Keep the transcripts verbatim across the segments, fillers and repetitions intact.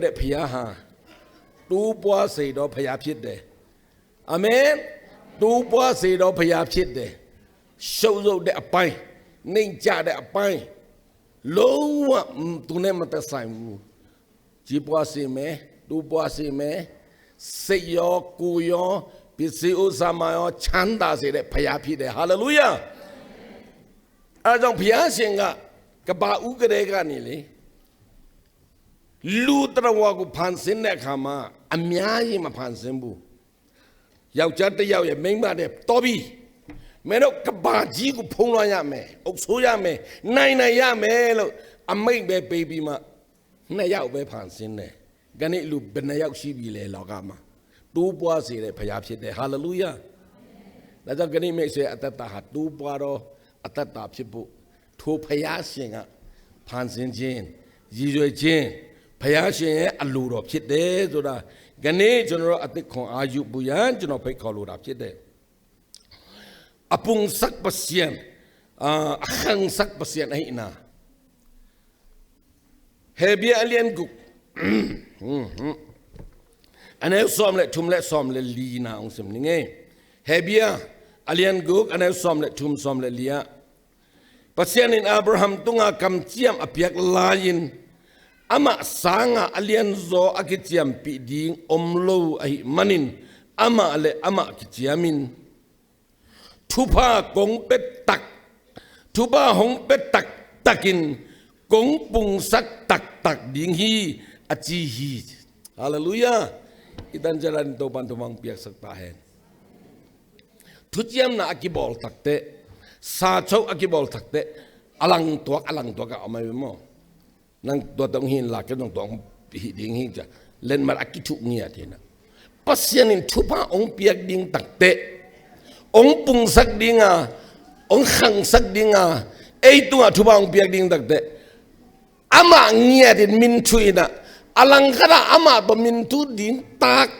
တဲ့ဘုရားဟာ တိုးပွားစေသောဘုရားဖြစ်တယ်။ အာမင်။ တိုးပွားစေသောဘုရားဖြစ်တယ်။ ရှုံးတဲ့ဘက်၊ နိမ့်ကျတဲ့ဘက်၊ လုံးဝသူနဲ့မသက်ဆိုင်ဘူး။ ကြီးပွားစေမယ်၊ တိုးပွားစေမယ်။ စိတ်ရောကိုယ်ရော၊ ပစ္စည်းဥစ္စာမှာရော ချမ်းသာစေတဲ့ဘုရားဖြစ်တယ်။ ဟာလေလုယာ။ အဲဒါကြောင့်ဘုရားရှင်က ကဘာဦးကတည်းကနေလေ၊ လူသတ္တဝါကိုဖန်ဆင်းတဲ့အခါမှာ အများကြီးမဖန်ဆင်းဘူး။ ယောက်ျားတစ်ယောက်ရဲ့၊ မိန်းမတစ်ယောက်၊ တော်ပြီ။ မင်းတို့ကဘာကြီးကိုဖုံးလွှမ်းရမယ်၊ အုပ်စိုးရမယ်၊ နိုင်နိုင်ရမယ်လို့ အမိန့်ပဲပေးပြီးမှ နှစ်ယောက်ပဲဖန်ဆင်းတယ်။ ကနေ့လူဘယ်နှစ်ယောက်ရှိပြီလဲ၊ လောကမှာတိုးပွားစေတဲ့ဘုရားဖြစ်တယ်။ ဟာလေလုယာ။ ဒါကြောင့်ကနေ့မိတ်ဆွေအသက်တာဟာတိုးပွားသောအသက်တာဖြစ်ဖို့ ထိုဘုရားရှင်ကဖန်ဆင်းခြင်း၊ ရည်ရွယ်ခြင်း၊ ဘုရားရှင်ရဲ့အလိုတော်ဖြစ်တယ်ဆိုတာ ကနေ့ကျွန်တော်တို့အသစ်ခွန်အားယူဖို့ရန် ကျွန်တော်ဖိတ်ခေါ်လိုတာဖြစ်တယ်။ အပုံစပ်ပစံ၊ အာ၊ အခန်းစပ်ပစံ၊ အဟိနာ။ ဟေဘြဲအလျံးဂုတ်၊ အနည်းဆုံးလေ ထုံးလေ ဆုံးလေ လီနာအောင်စင်နေငယ်။ ဟေဘြဲအလျံးဂုတ်၊ အနည်းဆုံးလေ ထုံး ဆုံးလေ လီယာ။ Pasian in Abraham tungah kamciam a piak lai-in, amah sangah a lianzaw a kiciampih ding om lo ahih manin, amah le amah kiciamin, thupha kong pia taktak, thupha hong pia taktakin kong pungsak taktak ding hi, a ci hi. Halleluiah. I tan ciat in Topa'n thupha hong piaksak ta hen. Thuciamna a kibawl takteh, sacho a kibawl takteh, a langtuak, a langtuak a om ahi ve maw. Nang tua tawh hong hi inla, kei zong tua hong hi ding hi ci-a letmat a kithuh ngiat hi na. Pasian in thupha hong piak ding takteh, hong pungsak ding a, hong khangsak ding a, ei tungah thupha hong piak ding takteh, amah ngiat in min thu in ah, a langkhat ah amah tawh min thu ding tak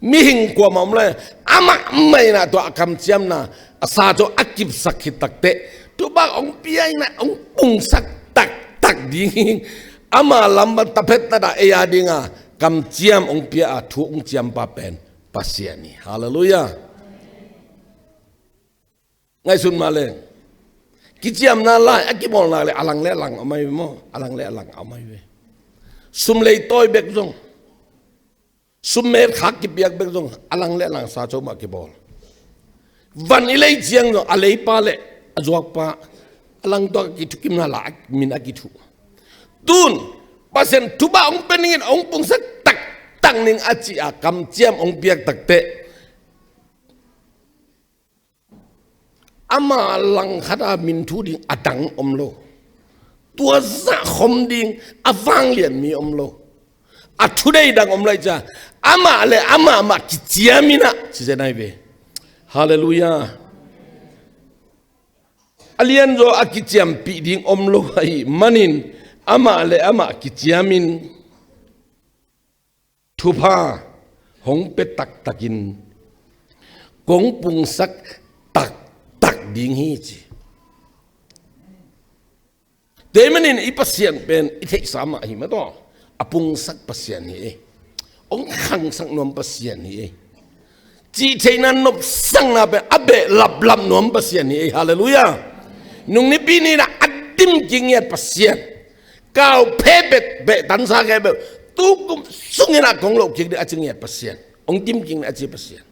mihing kuamah om lai, amah mah in ah tua a kamciamna, a sacho a kipsak khit takteh, thupha hong pia in ah hong pungsak taktak ding hi. Ama lam pan taphet tata ei a ding a kamciam hong pia a thu hong ciampa pen Pasian hi. Halleluiah. Ngaihsun mah leng, kiciamna lai a kibawlna le a lang le a lang a om ahi ve maw. A lang le a lang a om ahi ve. Sum lei tawi bek zong, sum met khak kipiak bek zong, a lang le a lang sacho mah kibawl. Van i lei ciang zong, a leipa le a zuakpa, a langtuak a kithukim na la min a kithuh. Tun Pasian thupha hong pia ningin, hong pungsak taktak ning a ci-a kamciam hong piak takteh, ama langkhat a min thu ding a dang om lo. Tua zah khom ding a vanglian mi om lo. A thudeih dang om lai ci-a, amah le amah mah kiciam in ah ci zen ahi ve. Halleluiah. A lianzaw a kiciampih ding om lo ahih manin, amah le amah kiciamin, thupha hong pia taktakin kong pungsak taktak ding hi ci. Tua ahih manin i Pasian pen i theihsa mah hi mah tawh, a pungsak Pasian hi ei. Hong khangsak nuam Pasian hi ei. Cihtheihna nopsakna pen a behlaplap nuam Pasian hi ei. Halleluiah. Nung nipi ni-in ah a dim kingiat Pasian. Kau phe bet beh tansa khe beh, tu kum sungin ah kong loh kik ding a ci ngiat Pasian. Hong dim kik na a ci Pasian.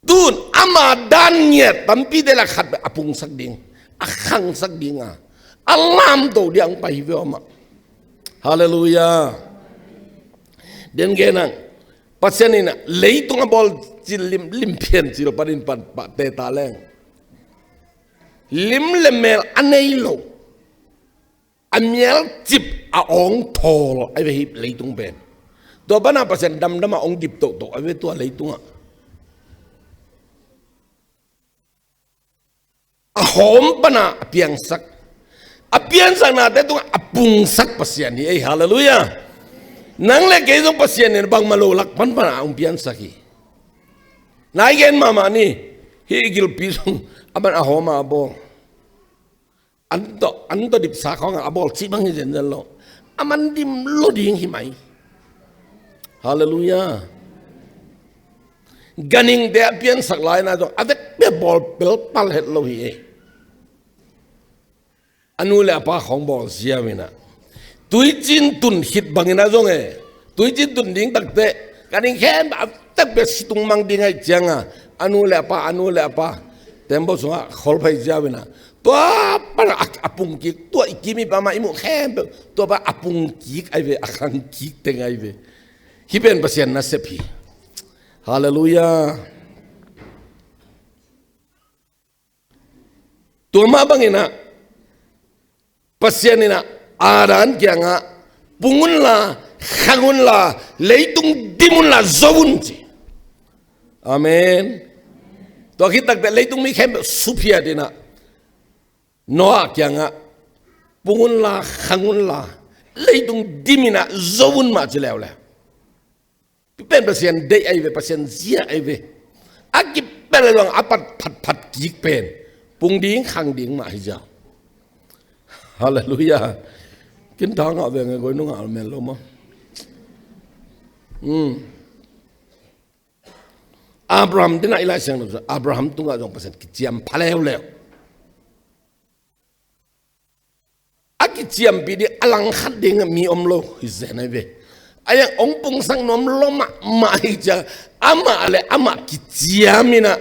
Tun ama dan ngiat tampite lak khat beh a pungsak ding, a khangsak ding a, a lamto ding a hong pai hi ve aw mah. Halleluiah. Den gen ang, Pasian in ah leitung a bawl cil lim, lim pian cil panin pan pah te ta leng, lim le mel a nei lo, a mialcip a awng thawl ahi ve hi leitung pen. Tua pan a Pasian damdam a hong dip tohtoh ahi ve tua leitungah. A hawm pan a piangsak, a piansaknate tungah a pungsak Pasian hi ei. Halleluiah. Nang le kei zong Pasian in bangmah lo lak pan pan a hong piansak hi. Nai gen mahmah ni, hih i gilpi zong a pan a hawm a a bawl. An tawh, an tawh dipsa khawng a a bawl cih bang hi zenzen lo. a man dim lo ding hi mai. Halleluiah. Ganhingte a piansak lai-in ah zong a vekpi a bawl pelpal het lo hi e. A nu le a pa khawng bawl ziau-in ah, tuicin tun khit bangin ah zong e, tuicin tun ding takteh ganhing khempeuh a vekpi a situng mang ding ahih ciangin ah, a nu le a pa, a nu le a pa tembaw sungah kholphei ziau-in ah, tua pan a, a pung kik, tua i kim i pam ah i muh khempeuh tua pan a pung kik ahi ve, a khang kik teng ahi ve. Hih pen Pasian nasep hi. Halleluiah. Tua mah bangin ah Pasian in ah Adam kiangah, pung unla, khang unla, leitung dim unla, zo un, ci. Amen. Tua khit takteh leitung mi khempeuh suphiat in ah Noah kiangah, pung unla, khang unla, leitung dim in ah zo un mah, ci leuleu. Pen Pasian deih ahi ve, Pasian zia ahi ve. A kipel zong a pat phatphat kik pen pung ding khang ding mah hi zia. Halleluiah. Kin thangah veng e, goi nungah almen lo maw. Hmm. Abraham dingah i Lai Siangtho, Abraham tungah zong Pasian kiciam pha leuleu. A kiciampih ding, a langkhat ding mi om lo hi zen ahi ve. A yang hong pungsak nuam lo mahmah hi ciang, amah le amah kiciam in ah,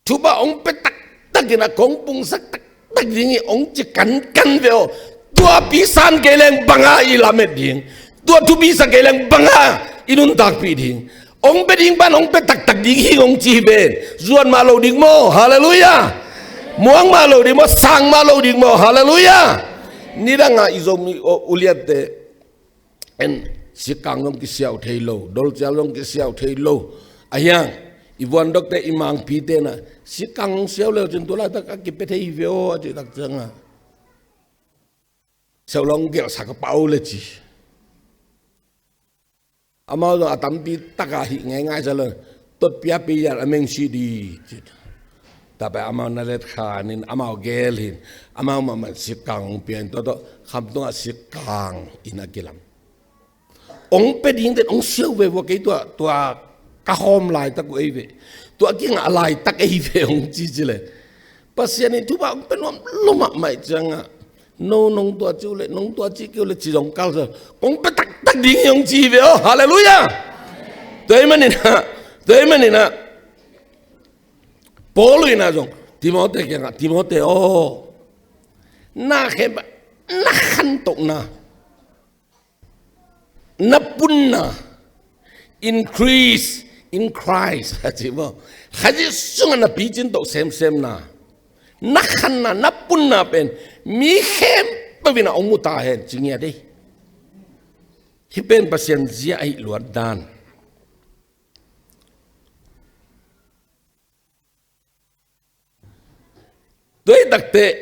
thupha hong pia taktak in ah, kong pungsak taktak ding hi, hong ci kankan ve aw. Tua pi san kei leng bang a i lamet ding, tua thupi sa kei leng bang a i nuntakpih ding. Hong pia ding pan hong pia taktak ding hi, hong ci hi ven. Zuan mah lo ding maw? Halleluiah. Muang mah lo ding maw? Sang mah lo ding maw? Halleluiah. Nidang a i Zomi uliante en, sikkang zong kisiau thei lo, dolcial zong kisiau thei lo. A hiang i vuandokte, i mangpite na sikkang hong siau leu cin tu laitak a kipia thei hi ve aw, a cih tak ciangin siau lo hong gelhsak a pau le ci. Amau zong a tampi taka hih ngeingai sa lo, totpia pi yal a meng si di ci. Tapai amau na let khan in, amau gel hin, amau mahmah sikkang hong pia in, tua tawh khamtung a sikkang in a kilam. Hong pia ding den hong siau ve vua, kei tua, tua ka hawm laitak uh ei ve. Tua kiangah a laitak ei ve hong ci ci le. Pasian in thupha hong pia nuam lo mahmah ciangah, no, nong tua ci uh le, nong tua ci kei uh le ci zong kalsa, kong pia taktak ding hi hong ci hi ve aw. Halleluiah. Tua ahih manin ah, tua ahih manin ah Paul in ah zong Timote kiangah, Timote aw, na khempeuh na khantohna, na punna, increase in Christ, a ci maw. Khazih sungah na picin toh semsemna, na khanna, na punna pen mi khempeuh in ah hong mu ta hen ci ngiat ei. Hih pen Pasian zia ahih luat dan. Tua ahih takteh,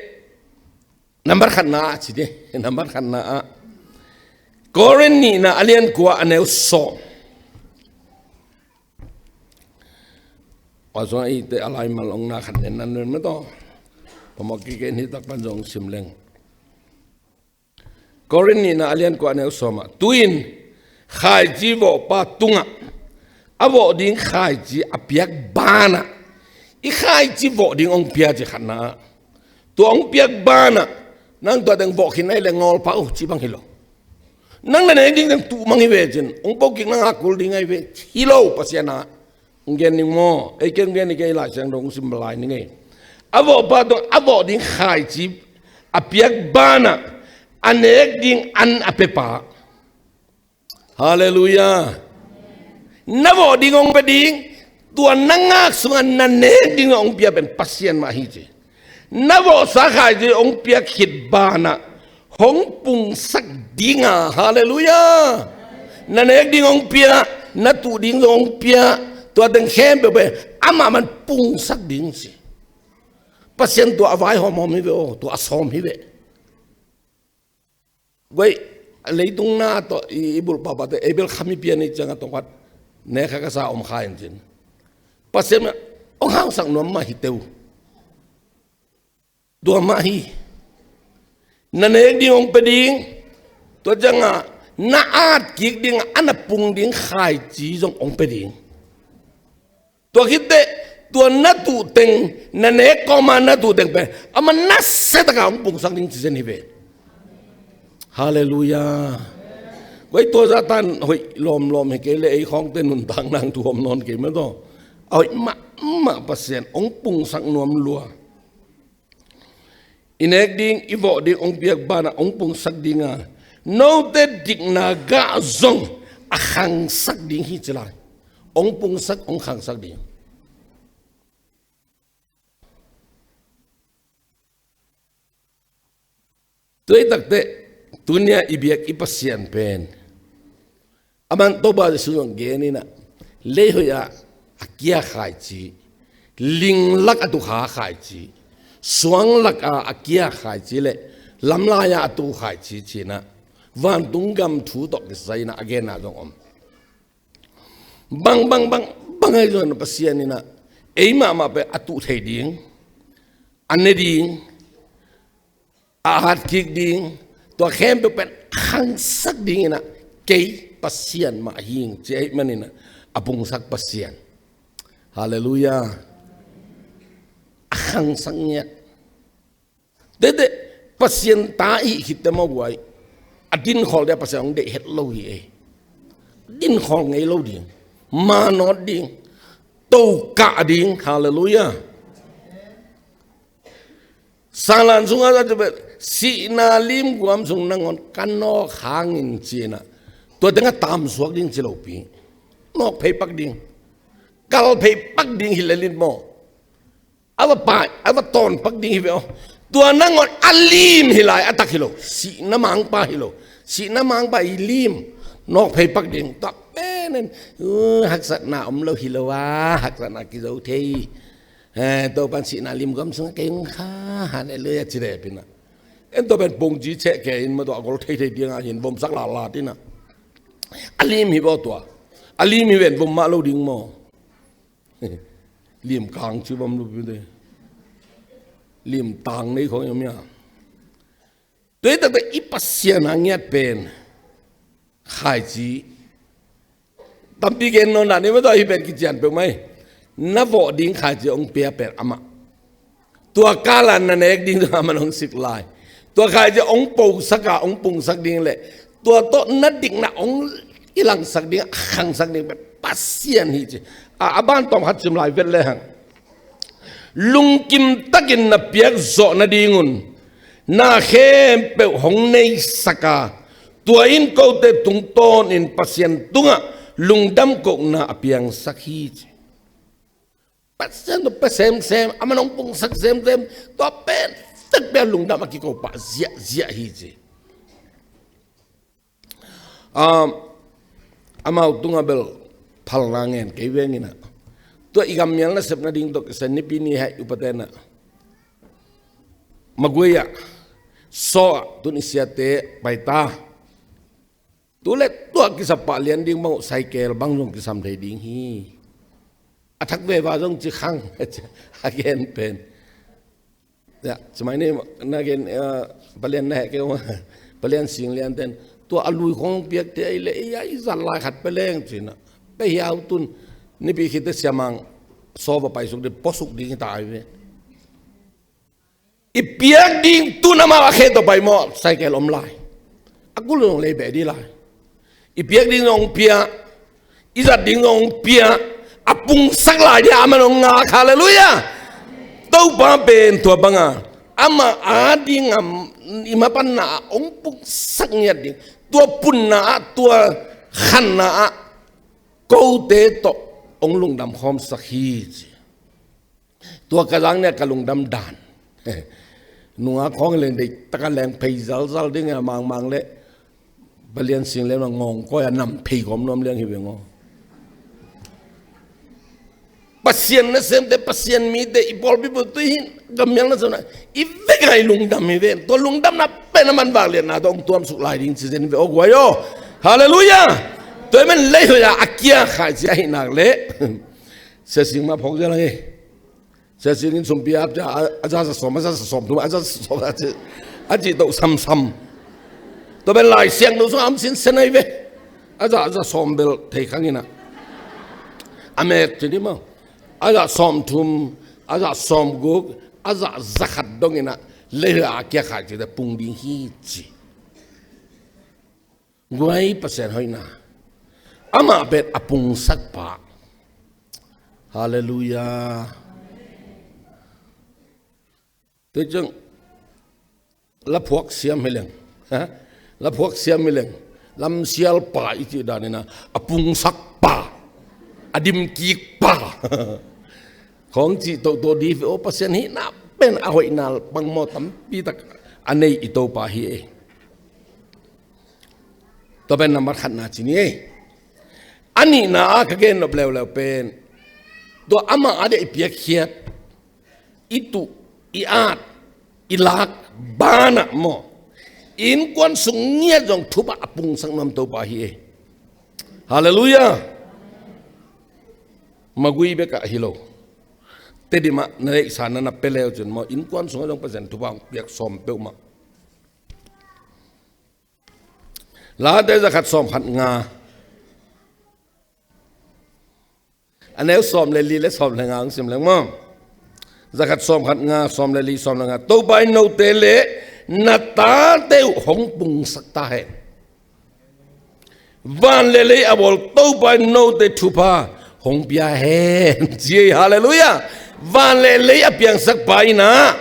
nambat khatna ah ci ni, nambat khatna ah, Korin nihna a lian kua a neu sawm. Tua sungah eite a laimal hong na khat nen nan nen mah tawh, pamawh kik in, hih tak pan zong sim leng. Korin nihna a lian kua a neu sawm ah, tu-in khaici vawhpa tungah a vawh ding khaici a piak banah, i khaici vawh ding hong pia ci khatna ah. Tua hong piak banah, nang tua teng vawh khin ahih leh ngawlpha uh ci bang hi lo. Nang na nek ding teng tuh mang hi ve cin, hong pokik nang a kul ding ahi ve, hi lo, Pasian ah. Hong gen ning maw? Ei, kei hong gen ning, kei Lai Siangtho hong sim lai ning ei. A vawhpa tawh a vawh ding khaici a piak banah, a nek ding an a piapa. Halleluiah. Na vawh ding hong pia ding, tua na ngak sungah na nek ding hong pia pen Pasian mah hi ci. Na vawhsa khaici hong piak khit banah hong pungsak ding a, halleluiah. Na nek ding hong pia, na tuh ding hong pia, tua teng khempeuh pen amah man pungsak ding ci. Pasian tua a vaihawm hawm hi ve aw, tua a sawm hi ve. Guai, leitung na tawh i, i bulh pahpahte, ei bel kham i pian i ciangah tawngkhat nek kha ka sa om kha in cin. Pasian mah hong hausak nuam mah hi teh uh. Tua mah hi. Na nek ding hong pia ding, Tua ciangah na at kik ding a, a na pung ding khaici zong hong pia ding. Tua khit teh tua na tuhteng, na nek kawma na tuhteng pen amah nasia takin hong pungsak ding ci zen hi ve. Halleluiah. Koi tua zah tan hoih lawmlawm hi kei leh ei khawngte nuntak nang thu om nawn kei mah tawh. A hoih mahmah Pasian hong pungsak nuam lua. I nek ding, i vawh ding hong piak banah hong pungsak ding a, note dikna gah zong a khangsak ding hi ci lai. Hong pungsak, hong khangsak ding. Tua hi takteh, tuni-a i biak i Pasian pen, aman Topa Jesu zong gen in ah, leihoih ah a kia khaici, ling lak a tukha khaici, suang lak a a kia khaici le lamlai a a tu khaici ci-in ah, vantung gam thu tawh kisai in ah a genna zong om. Bang, bang, bang, bang ahi zongin Pasian in ah ei mahmah pen a tuh thei ding, a ne ding, a hat kik ding, tua khempeuh pen a khangsak ding in ah, kei Pasian mah hi ing ci ahih manin ah, a pungsak Pasian. Halleluiah. A khangsak ngiat. Tete, Pasian ta i hih khit teh mawh guai, a dinkhawl teh Pasian hong deih het lo hi ei. Dinkhawl ngei lo ding, manawt ding, tokah ding. Halleluiah. Salan sungah a ci pen, sihna limguam sung nangawn ka nawk hangin ci-in ah, tua tengah tamsuak ding ci lopi, nawk phei pak ding, kal phei pak ding hi lel in maw. A va pai, a va tawn pak ding hi ve aw. Tua nangawn a lim hi lai, a tak hi lo. Sihna mangpa hi lo. Sihna mangpa i lim, nawk phei pak ding. Tua pen in, uh, haksatna om lo hi lo a, haksatna kizo thei. Eh, Topan sihna limguam sungah kei hong kha, halleluiah, ci leh pi-in ah. En tua pen pongci cheh kei in mah tua a gol theithei ding a hin vomsak latlat in ah. A lim hi ve aw tua. A lim hi ven vom mah lo ding maw. Lim kang ci bang lo pi-in te. Lim tang nei khong yam ya. Tua hi takte i Pasian a ngiat pen khaici. Tampi gen nawn dah ni mah tua hi pen kician peuhmah hi. Na vawh ding khaici hong pia pen amah. Tua kal a na nek ding tua amah hong sik lai. Tua khaici hong posak a, hong pungsak ding le tua tawh na dikna hong kilangsak ding, a khangsak ding pen Pasian hi ci. A, a ban tawm khat sim lai vet le hang. Lungkim takin na piak zawh nadingun na khempeuh hong neisak a, tua in kote tungtawnin Pasian tungah lungdam kohna a piangsak hi ci. Pasian tawh pia semsem, aman hong pungsak semsem, tua pen tek pia lungdam a kiko pah ziahziah hi ci. Ah, amau tungah bel phalna ngen kei veng in ah. Tua i gammial nasep nading tawh kisai nipi ni hei upate in ah, Magway ah, Saw ah tun i siate pai ta. Tu le tua kisap pah lian ding bang uh, cycle bang zong kisam thei ding hi. A thak veva zong ci khang a gen pen. Ya, cimai ni na gen, eh, palian na heh kei uh, palian sing lian ten. Tua a lui khong piak te ei le, ei a i zat lai khat pia leng ci-in ah. Pia hiau tun, nipi khit teh siamang Saw va paisuk ding, puasuk ding hi ta hi ve. I piak ding tun amau a khe tawh pai maw, cycle om lai. A kul zong lei beh dih lai. I piak ding zong pia, i zat ding zong pia, a pungsak lai ding a, aman hong ngak, halleluiah. Topa pen tua banga, amah a ding a, i mapanna ah hong pungsak ngiat ding. Tua punna ah, tua khanna ah, kote tawh hong lungdam khawmsak hi ci. Tua ka zang nia ka lungdam dan. Nunga khawng leng deih taka leng phei zalzal ding a, mangmang le palian sing le ngawng koi a nam phei gawm nuam liang hi veng aw. Pasian nasemte, Pasian mite, i pawlpi pawlpi hin gammial na zona i vek a i lungdam hi ven. Tua lungdamna pen a man vak lianna tawh hong tuamsuk lai ding ci zen hi ve aw guai aw. Halleluiah. Tua i men leihoih a a kia khaici ahi nak le. Sia sing mah phawk zel ang e. Sia sing in sumpi ap cia, a, a za sa sawm, a za sa sawm thum, a za sa sawm, a ci, a ci toh samsam. Tua pen Lai Siangtho sungah om sinsen ahi ve. A zah, a zah sawm bel thei khang inah, a mek ci ni maw. A zah sawm thum, a zah sawm guk, a zah za khat dong inah, leila a kia khai ci te pung ding hi ci. Guai, Pasian hoihna. Amah pen a pungsak pa. Halleluiah. Tua ciang laphuak siam hi leng, ha? Laphuak siam hi leng, lamsial pa i cih dan inah, a pungsak pa, a dimkik pa khong cih tohtoh dih ve aw. Pasian hihna pen a hoihna pangmaw tampi tak a nei i Topa hi ei. Tua pen nambat khatna ci ni ei. A nihna a ka gen nop leuleu pen, tua amah a dia i piakkhiat, i tuh, i at, i lak banah maw, innkuan sung ngiat zong thupha a pungsak nuam Topa hi ei. Halleluiah. Magui bekah hi lo. Tedim ah na deihsa na na pia le uh cin maw, innkuan sungah zong Pasian thupha hong piak sawm peuhmah. Late zakhat sawm khat nga, a neu sawm le li le sawm le nga hong sim leng maw. Zakhat sawm khat nga, sawm le li, sawm le nga. Topa in note le na tate uh hong pungsak ta hen. Van le lei a bawl Topa in note thupha hong pia hen, ci ei. Halleluiah. Van le lei a piangsak pa inah,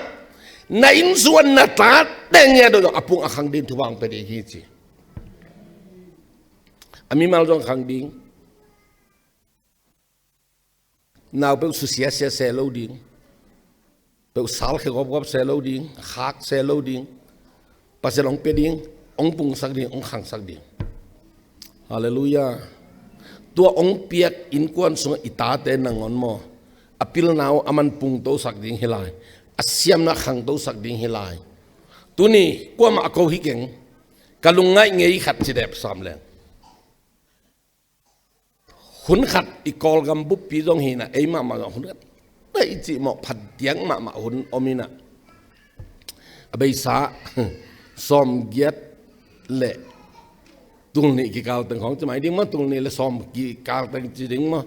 na inn sungah na tate ngiat uh zong a pung a khang ding thupha hong pia ding hi ci. A mimal zong khang ding. Nau peuh susia sia se lo ding. Peuh sal khia gawpgawp se lo ding. Khak se lo ding. Pasian hong pia ding, hong pungsak ding, hong khangsak ding. Halleluiah. Tua hong piak innkuan sungah i tate nangawn maw, a pilna uh a man pungtosak ding hi lai. A siamna khangtosak ding hi lai. Tuni kuamah a ko hi keng. Ka lungngaih ngei khat ci dep sam leng. Hun khat i Kawlgam buppi zong hi inah, ei mahmah zong hun khat, ei cih mawh phat diak mahmah hun om inah, a beisa sawm giat le tul nih kikal teng khong ci mai ding maw, tul nih le sawm kikal teng ci ding maw.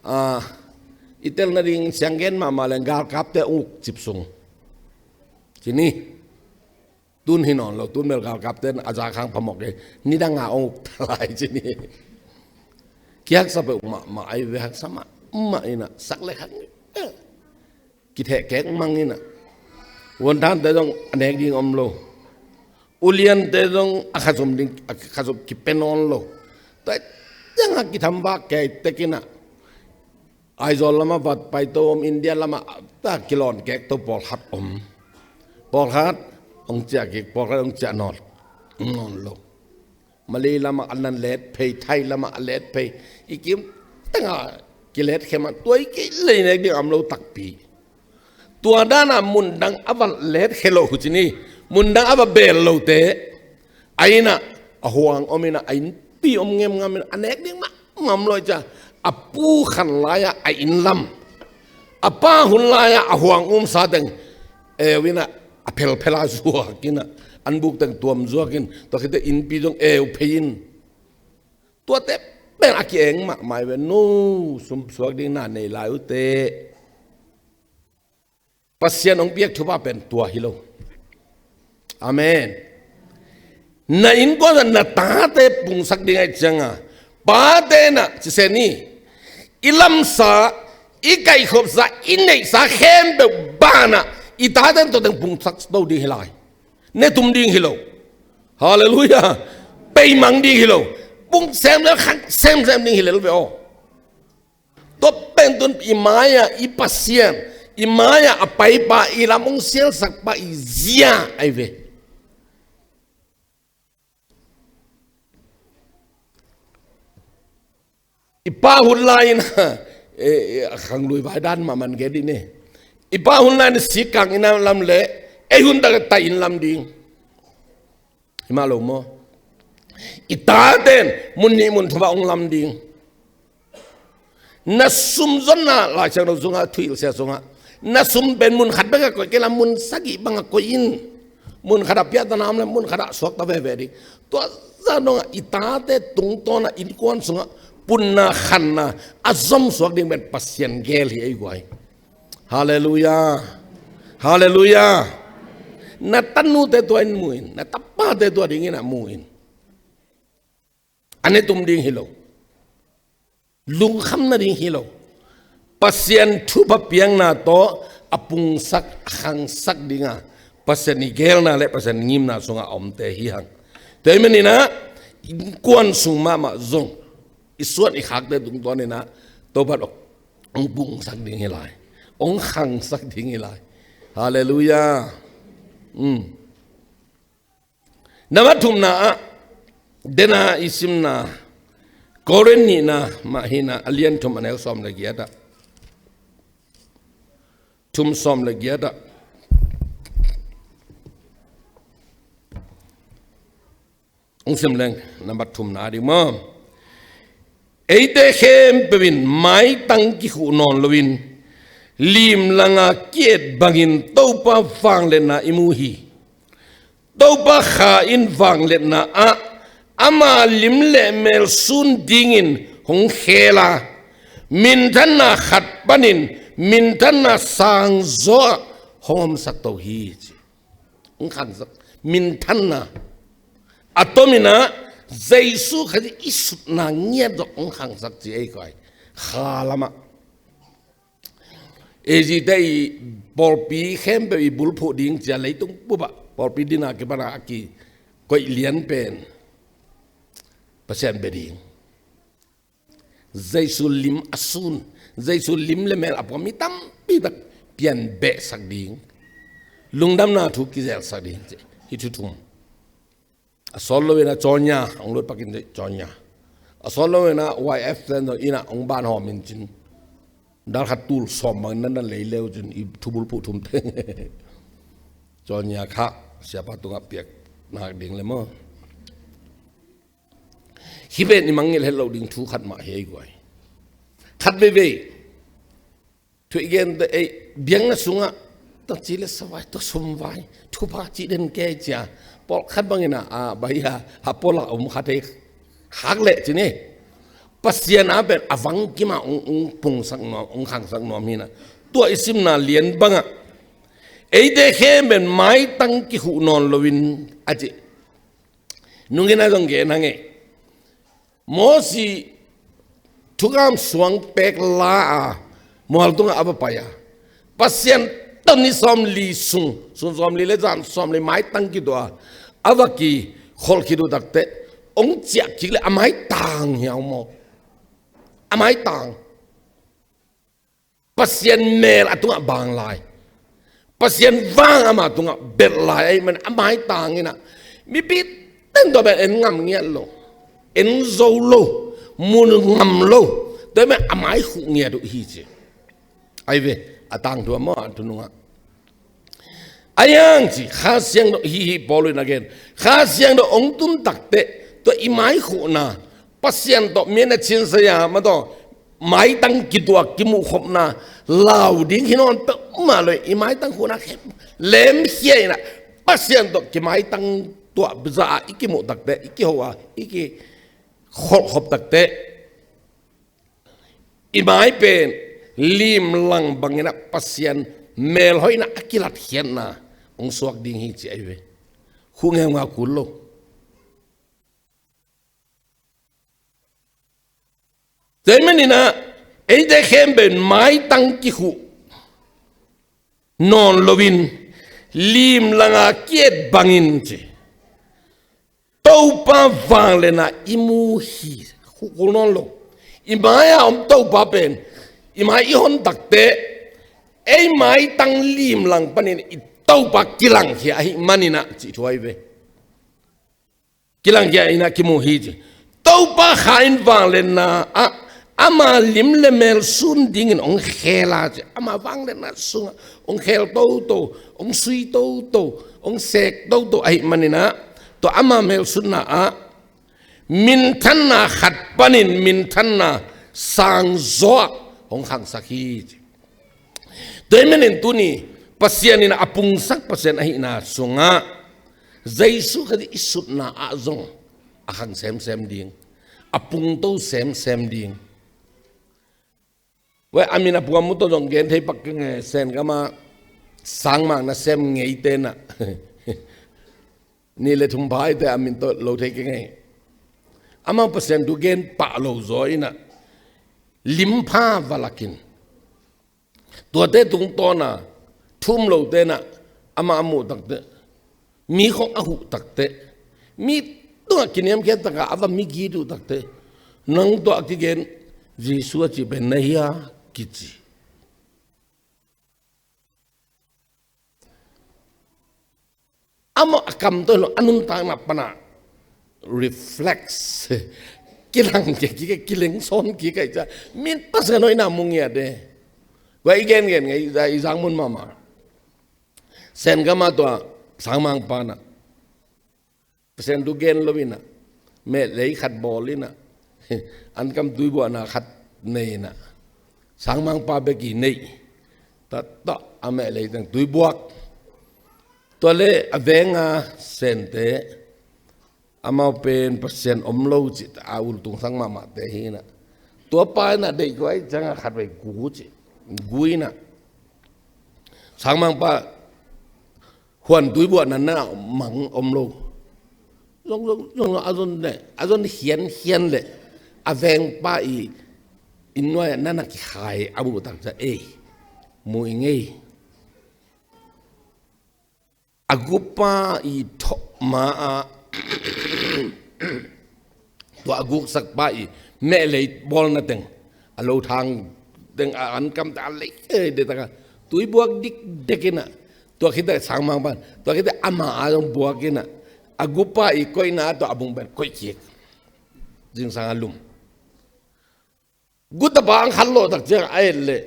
Ah, i tel nading sianggen mahmah leng galkapte uk cip sung ci ni. Tun hi nawn lo, tun bel galkapte in a za khang phamawh kei, nidang a ong uk ta lai ci ni. Kihaksa peuh mahmah ahi ve, haksa mahmah inah, sak le khang, eh, kithehkek mang inah. Vuanthante zong a nek ding om lo. Uliante zong a khazum ding, a khazum kipia nawn lo. Tua ciangah kitham vak kei tek inah. Aizawl lamah vat paito om, India lamah ta kilawn kek to pawlkhat om. Pawlkhat hong ciah kik, pawlkhat hong ciah nawn, nawn lo. Malay lamah a nan let phei, Thai lamah a let phei. I kim tengah kilet khem ah, tua i kei lei nek ding om lo takpi. Tua dana mundang a va let khe lo hu ci ni, mundang a va bel lote a innah a huang om inah, a innpi om ngemngam inah, a nek ding mah ngam lo i cia. A pu khan lai-ah a inn lam, a pa hun lai-ah a huang umsa teng eu inah, a phelphel a zuak inah, an buk teng tuam zuak in, tua khite innpi zong eu phei in. Tuate pen a ki-eng mahmah hi ve, no sumsuak ding na nei lai ute. Pasian hong piak thupha pen tua hi lo. Amen. Na innkuan ah na tate pungsak ding ahih ciangin, pate na cise ni, i lamsa, i kaihkhopsa, i neihsa khempeuh banah i tate in tua teng pungsak to ding hi lai. Ne tum ding hi lo. Halleluiah. Peimang ding hi lo. Pung semsem, khang semsem ding hi lel ve aw. Tua pen tun i mai-ah i Pasian, i mai-ah a paipa, i lam hong sialsakpa i zia ahi ve. I pa hun lai-in, eh, eh, a khanglui vai dan mah man gen dih ni. I pa hun lai-in sik kang inn lam leh, ei hun tak tai inn lam ding. Hi mah lo maw? I tate in mun nih mun thum ah hong lam ding. Na sum zonna Lai Siangtho sungah, thuhilhsia sungah, na sum pen mun khat bek ah koih kei la, mun sagih bangah koih in. Mun khatah piahtana om le mun khatah suakta veve ding. Tua zah dongah i tate tungtawnah innkuan sungah punna khanna a zomsuak ding pen Pasian gel hi ei guai. Halleluiah. Halleluiah. Na tanute tua in mu in, na tapate tua dingin ah mu in. A netum ding hi lo. Lungkham nading hi lo. Pasian thupha piakna tawh a pungsak, a khangsak dinga Pasian i gelna le Pasian ngimna sungah a omte hi hang. Tua ahih maninah innkuan sung mahmah zong i suan i khakte tungtawninah Topa tawh hong pungsak ding hi lai. Hong khangsak ding hi lai. Halleluiah. Um. Nambat thumna ah, dena i simna, Korin nihna mah hina, a lian thum, a neu sawm le giat ah. Thum sawm le giat ah. Hong sim leng, nambat thumna ding maw. Eite khempeuh in maitang kikhuh nawn loin, limlanga ki-et bangin Topa vangliatna i mu hi. Topa Kha in vangliatna ah ama lim le mel sun dingin hong khel a, minthanna khat panin minthanna sangzaw ah hong omsak to hi, ci. Hong khangsak, minthanna. A tominah Jesu Khazih i sutna ngiat zawh hong khangsak ci ei koi. Kha lamah. Ezite i pawlpi khempeuh i bulphuh ding cia leitung pupah pawlpi dina kipana a kikoih lian pen Pasian bia ding. Jesu lim a sun, Jesu lim le mel a pua mi tampitak pian behsak ding. Lungdamna thu kizelsak ding. Hi thu thum. A sawt loinah Cawnya hong lut pakin Cawnya. A sawt loinah Y F ten inah hong ban hawm in cin. Dal khat tul sawm bangin nan nan lei leu cin i thubul puh thum teng. Cawnya kha siapa tungah piak nak ding le maw. Hi pen i mangngilh het lo ding thu khat mah hi ei guai. Khat veivei. Thu i gente ei biakna sungah taci le savai, tua sumvai, thupha cih den kei cia. Pawlkhat bangin a, a bai a, a pawlak a um khat ei khak leh cin ei. Pasian a pen a vang kima ung, ung pungsak nuam, ung khangsak nuam hina. Tua i simna lian bangah eite khem pen maitang kikhuh nawn loin a cih. Nungin a zong gen hang ei. Mosi thukam suang pek la a mual tungah a va pai a, Pasian tawh ni sawmli sung, sun sawmli le zan sawmli maitang kituah a, a va kikholh khit uh takteh hong ciah kik le a maitang hiau maw? A maitang. Pasian mel a tungah bang lai. Pasian vang ama tungah belh lai ahih man a maitang inah mipi teng tua bel en ngam ngiat lo, en zo lo, mun ngam lo. Tua ahih man a mai khuh ngiat uh hi ci. Ai ve, a tangthu a maw a thunungah. A yang ci, Kha Siangtho hi hi Paul in a gen. Kha Siangtho hong tun takteh tua i mai khuhna Pasian tawh mi a na cin saya ma tawh maitang kituak kimuh khopna lau ding hi nawn peuhmah lo. I maitang khuhna khem lemkhia inah Pasian tawh kimaitang tuah biza a i kimuh takteh, i kiho a, i kikholh khop takteh i mai pen limlang banginah Pasian melhoihna a kilatkhiatna hong suak ding hi ci ai ve. Khuh ngeungau kul lo. Tua ahih maninah eite khempeuh in maitang kikhuh nawn loin limlanga ki-et bangin ci. Topa vangliatna i mu hi. Khuh kul nawn lo. I mai-a om Topa pen i mai i hon takteh ei maitang limlang panin i Topa kilangkhia ahih maninah cih thu ai ve. Kilangkhia inah kimu hi ci. Topa Kha in vangliatna ah ama lim le mel sun dingin hong khel a ci. Ama vangliatna sungah hong khel toto, hong sui toto, hong sek toto ahih maninah tua ama melsunna ah minthanna khat panin minthanna sangzaw ah hong khangsak hi ci. Tua ahih manin tuni Pasian in a pungsak Pasian ahihna sungah Jesu Khazih i sutna ah zong a khang semsem ding, a pungto semsem ding. Weh, a min a puamu tawh zong gen thei pak keng e, Sen gam ah sangmang nasem ngeite in ah, nih le thum pha hi te a min tawh lo thei keng e. Amau Pasian thu gen pah lo zaw in ah, limpha va lak in, tuate tungtawn a thu um lote in ah amah a muh takteh, mi khong a huh takteh, mi tungah kiniamkhiat tak a a va migit uh takteh, nang tawh a kigen Jesu a cih pen na hia kici. Amah a kam tawh hi lo, a nuntakna pan a reflex, kilang kik, kileng sawn kik ahih ciang, mi Pasian hoihna mu ngiat e. Kua i gengen ngei, i zang mun mahmah. Sen gam ah tua sangmangpa in ah, Pasian thu gen lo in ah, mehlei khat bawl in ah, ankam tuibuahna khat nei in ah, sangmangpa bek i neih takteh, a mehlei teng tuibuak. Tua leh a veng a Sente, amau pen Pasian om lo cih a ultungsak mahmahte hi in ah, tua pa in ah deih kua ahih ciang a khatvei gu ci, gu in ah, sangmangpa huan tuibuahna na mang om lo. Zong, zong, zong a zon leh, a zon hianhian leh, a vengpa i inn nuai ah na na kikhai a muh takteh, ei, mu ing ei. A gupa i thawh ma ah, tua a guksakpa i mehlei bawlna teng, a lothang teng, a ankam teng a lei, eh, deihtak a tuibuak dikdek in ah, tua khit teh sangmangpa in, tua khit teh ama a zong buak in ah, a gupa i koihna ah tua a bung pen koih kik. Zingsang a lum. Gutapa ang khat lawh tak ciang a et leh,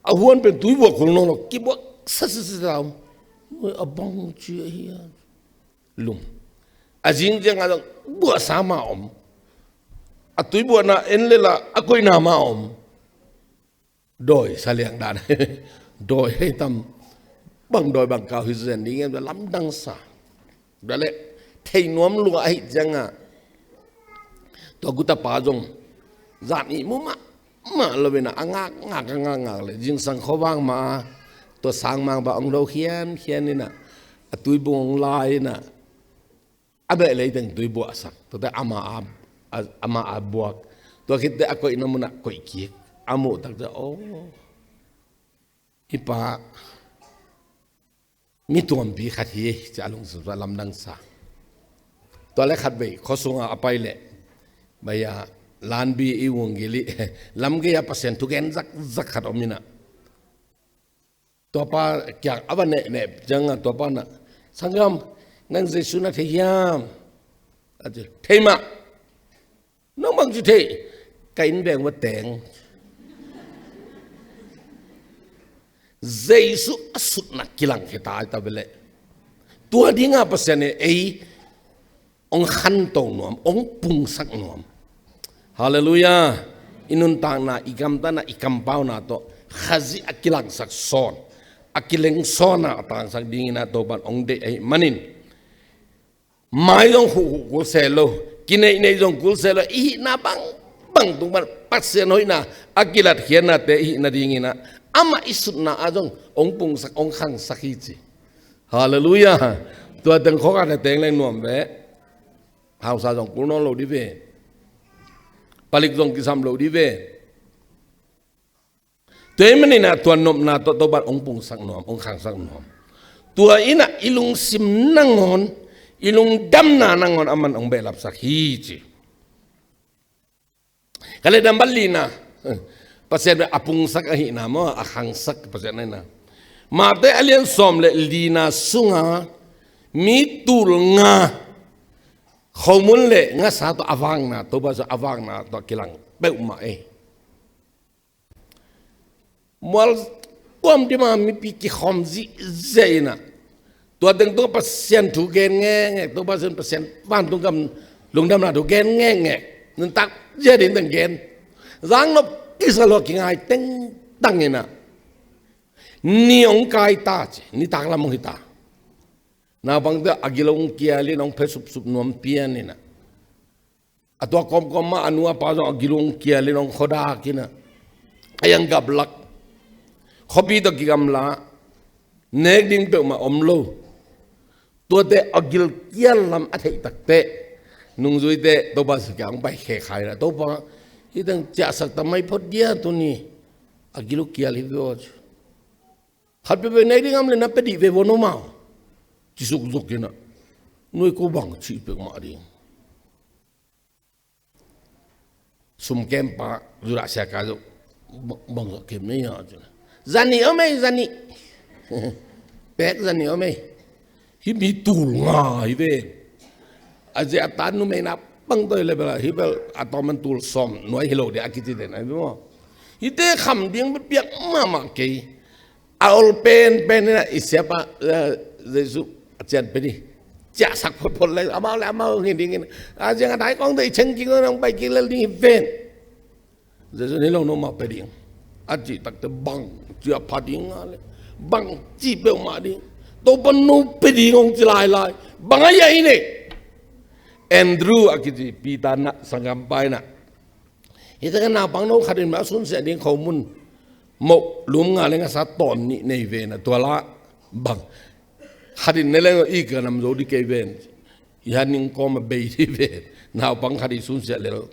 a huan pen tuibuak kul nawn lo, kibuak sasasa ta om. Oi, a bang ci ahi a. Lum. A zing ciang a zong buahsa mah om. A tuibuahna en leh la, a koihna mah om. Dawi sa liang dan. Dawi hei tam. Bang dawi bang kau hi zen ding em, lamdang sa. Tua leh, thei nuam lua ahih ciang a, tua gutapa zong zan ihmu mahmah lo in ah, a ngakngak, a ngakngak leh, zingsang khuavak ma ah, tua sangmangpa hong do khiankhian in ah, a tuibung hong la in ah, a mehlei teng tuibuahsak, tua teh ama a, a, ama a buak. Tua khit teh a koihna mun ah koih kik. A muh takteh, oh, hih pa mi tuampi khat hi, ci a lungsim sung ah lamdang sa. Tua leh khatvei khua sung ah a pai leh, baya, lanbi i vung gil i lam gei ah Pasian thu gen zakzak khat om in ah, tua pa kiang a va nehneh ciang a, tua pa in ah, "Sanggam, nang Jesu na thei hiam?" A ci, "Thei mah." "Nang bangci thei?" "Ka inn beng va teng." Jesu a sutna kilang khia ta, ta ve leh. Tua ding a Pasian in ei hong khanto nuam, hong pungsak nuam. Halleluiah. I nuntakna, i gamtatna, i kampauna tawh Khazih a kilangsak sawn, a kileng sawn a, a tangsak ding in ah Topa'n hong deih ahih manin, mai zong huhhuh kul se lo, kineihneih zong kul se lo, i hihna bangbang tung pan Pasian hoihna a kilatkhiatnate i hih nading in ah, amah i sutna ah zong hong pungsak, hong khangsak hi ci. Halleluiah. Tua teng khawkhat a teng leng nuam ve. Hausa zong kul nawn lo ding ve. Palik zong kisam lo ding ve. Tua ahih manin ah tua nopna tawh Topa'n hong pungsak nuam, hong khangsak nuam. Tua in ah i lungsim nangawn, i lungdamna nangawn aman hong behlapsak hi ci. Ka leh number lina, Pasian a pungsak ahihna maw, a khangsak Pasian ahihna. Matthai a lian sawm leh lina sungah mi tul nga, khomun leh ngasa tawh a vakna, Topa Jesu a vakna tawh kilang peuhmah ei. Mual tuam dim a mipi kikhawm zihziah in ah, tua teng tungah Pasian thu gen ngekngek, tua Pasian, Pasian vantung gam lungdamna thu gen ngekngek, nuntak zia ding teng gen. Zang nop kisa lo a kingai tengtang in ah, ni hong kai ta ci, nitak lam hong hi ta. Naupangte a gil hong kial in hong phe supsup nuam pian in ah, a tua kawmkawm mah a nu a pa zong a gil hong kial in hong khuadak in ah, a iang gaplak, khuapi tawh kigamla, nek ding peuhmah om lo. Tuate a gilkial lam a theih takteh, nungzuite Topa Jesu kiang hong pai khekha in ah, Topa, hih teng ciahsak ta mai phot dia tuni, a gil uh kial hi ve aw. Khat peuhpeuh nek ding om leh na pia dih ve vo, no mau. Ci sukzuk in ah, nuai ko bang cih peuhmah ding. Sum kempa Judah sia ka zong bang, bang zong kem mei a, za nih om ei, za nih. Pek za nih om ei. Hih mi tul nga hi ve. A zia a tan numei na bang toi le bel a, hih bel a tawm man tul sawm nuai hi lo dia a kici den a hi maw. Hihte kham ding bel piak mahmah kei. A ol penpen in ah i siapa, eh, Jesu a cian pia ding. Ciahsak photphot le amau le amau hi ding in. A ziang a dai kawng teh i ceng kik nong pai kik lel ding hi ven. Jesu in hi lo, no mah pia ding. A cih takteh bang ci a pha ding a le, bang ci peuhmah ding. Topa, no pia ding hong ci lailai. Bang a hi a hi ne. Andrew a kici Peter na sanggampa in ah, hih tengah naupang no khat in mah a sunsiah ding khomun moh lum nga le ngasa tawn nih nei ve in ah, tua lah bang khat in ne leng i ka nam zo dih kei ven. I han ning kawm a bei dih ven. Naupang khat i sunsiah lel.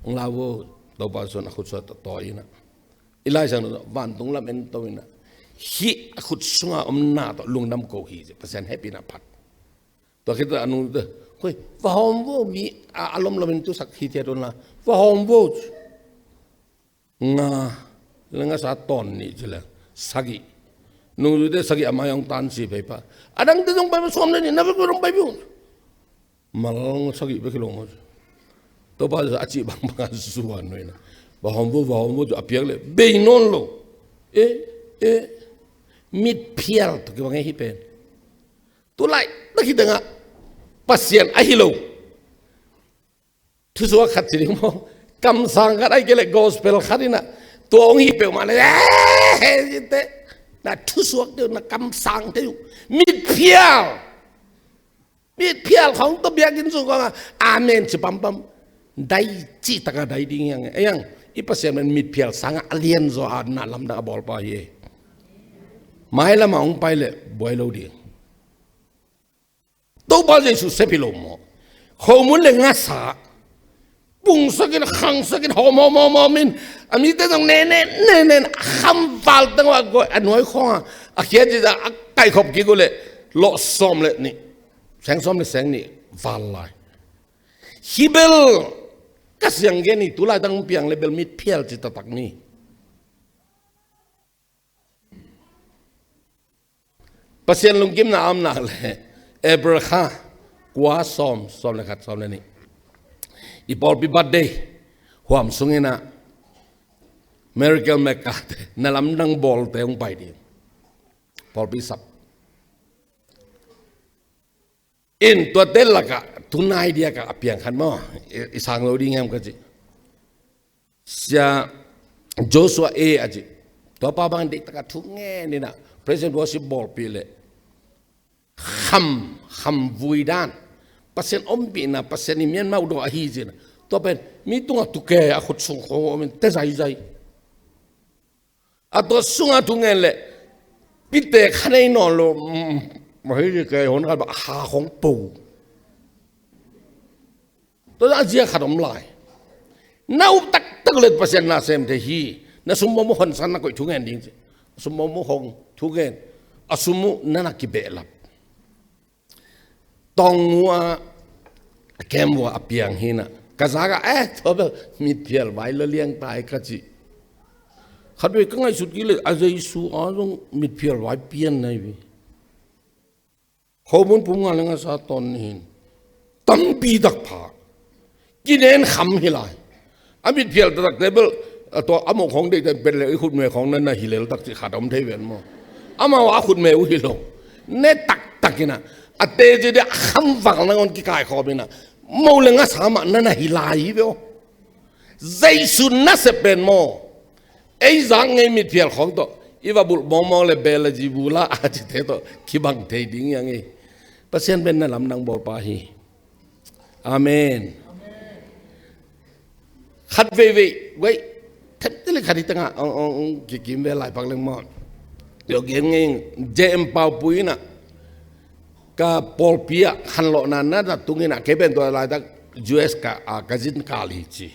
Hong lau vo. Topa Jesu in a khut suah tawh tawi in ah, i Lai Siangtho vantung lam en to in ah, hih a khut sunga om na tawh lungdam ko hi ci, Pasian hehpihna phat. Tua khit teh a nungzui teh, hoi, va hawm vo, mi a, a lomlom in tusak hithiat un la, va hawm vo. Nga le ngasa tawn nih ci leng sagih. Nungzuite sagih a mai hong tan si phei pah. A dangte zong pai pah, sawm le nih na vek hong pai pah. Mal sagih bek hi lo maw. Topa Jesu a cih bangbang a zuan uh in ah, va hawm vo, va hawm vo ci a piak leh bei nawn lo. Eh, eh. Mitphial tawh kibang e hih pen. Tu laitak hih tengah Pasian ahi lo thusuak khat ci ding maw, kamsang khat, ahih kei leh gospel khat in ah, tua hong hih peuhmah leh, eh, hih teh na thusuak deuh, na kamsang deuh. Mitphial. Mitphial khawng tawh biakinn sung khawng ah amen ci pampam. Dai cihtak a dai ding hi hang. Ei hang, i Pasian pen mitphial sangah a lianzaw a, na lamdang a bawlpa hi e. Mailam ah hong pai leh buai lo ding. Topa Jesu sep hi lo maw. Khomun le ngasa pungsak in, khangsak in, hawm, hawm, hawm, hawm in, a mite zong nen, nen, nen, nen, a kham val teng uh a guai, a nuai khawng a, a khiat zia a kaikhop kik uh leh lawh sawm le nih, seng sawm le seng nih val lai. Hih bel ka siang gen hi, tu laitak hong piang leh bel mitphial ci taktak ni. Pasian lungkimna a om nak leh April kha kua, sawm, sawm le khat, sawm le nih, i pawlpi birthday huam sung in ah Miracle Maker te, na lamdang bawlte hong pai ding. Pawlpi sap in, tuate lakah tu nai diakah a piang khat maw, i, i sang lo ding hiam ka ci. Sia Joshua A a ci. Tua pa bang deihtak a thu ngen in ah praise and worship bawlpih leh kham, kham vui dan, Pasian ompihna, Pasian in Myanmar uh dawh ahi ci in ah. Tua pen mi tungah tuke a khut sung khawng om in te zaizai. A tua sungah thu ngen leh pite kha nei nawn lo, mm, mahi ni kei hon khat bah ha khawng po. Tua a zia khat om lai. Na up taktak leh Pasian na sem thei hi. Na sum mawkmawk hon san na koih thu ngen ding ci. Sum mawkmawk hong thu ngen. A sum uh na na kibehlap. Tawngngu ah a kem vua a piang hi in ah, ka zak ah, eh, tua bel mitphial vai la liang tai ka ci. Khatvei ka ngaihsut kik leh a Jesu a zong mitphial vai pian na hi ve. Khomun pum nga le ngasa tawn nih hi in, tampi tak pha. Kinen kham hi lai. A mitphial taktak te bel, a tua a mawh khawng deih ten pet leh i khutme khawng na na hi lel tak cih khat om thei ven maw. Amau a khutme uh hi lo. Ne taktak in ah, a teci dih a kham val nangawn kikaikhawm in ah, mawh le ngasa mah na na hi lai hi ve aw. Jesu nasep pen maw, ei zak ngei mitphial khawng tawh I va bulh mawngmawng le Beelzebul a cite tawh kibang thei ding hi hang ei. Pasian pen na lamdang bawlpa hi. Amen. Khat veivei guai, themte le khat hi tengah ong ong ong kikim ve lai pak leng maw. Yo gen ngei. J M Paupui in ah, ka pawlpi ah khanlawhna na na tung in ah, kei pen tua laitak U S ka, a, ka zin kal hi ci.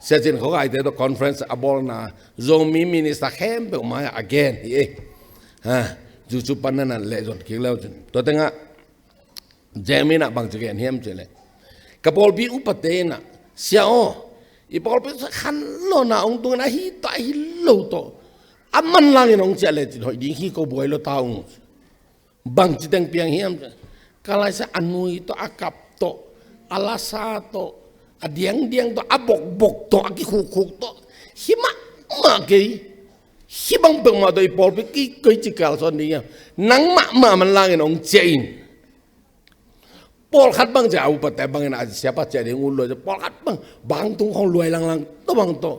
Sia Cin Khawkaite tawh conference a bawlna, Zomi minister khempeuh mai-ah a gen hi ei. Ha, YouTube pan na na lehzon kik le uh cin. Tua tengah J M in ah bangci gen hiam cih leh, ka pawlpi upate in ah, "Sia aw, i pawlpi khanlawhna hong tung in ah, ahi tawh ahi lo tawh a manlangin hong ciah lecin hoih ding hi, ko buai lo ta ung." Bangci teng piang hiam? Ka laisa a nui tawh, a kap tawh, a lasa tawh, a diangdiang tawh, a bokbok tawh, a kikhukkhuk tawh, hi mahmah kei. Hih bang peuhmah tawh i pawlpi kei, kei ci kalsuan ding hiam? Nang mahmah manlangin hong ciah in. Pawlkhat bang ci a, upate bangin a siapa ciah ding ut lo ci, pawlkhat bang bangtung khong luai langlang tawh bang tawh,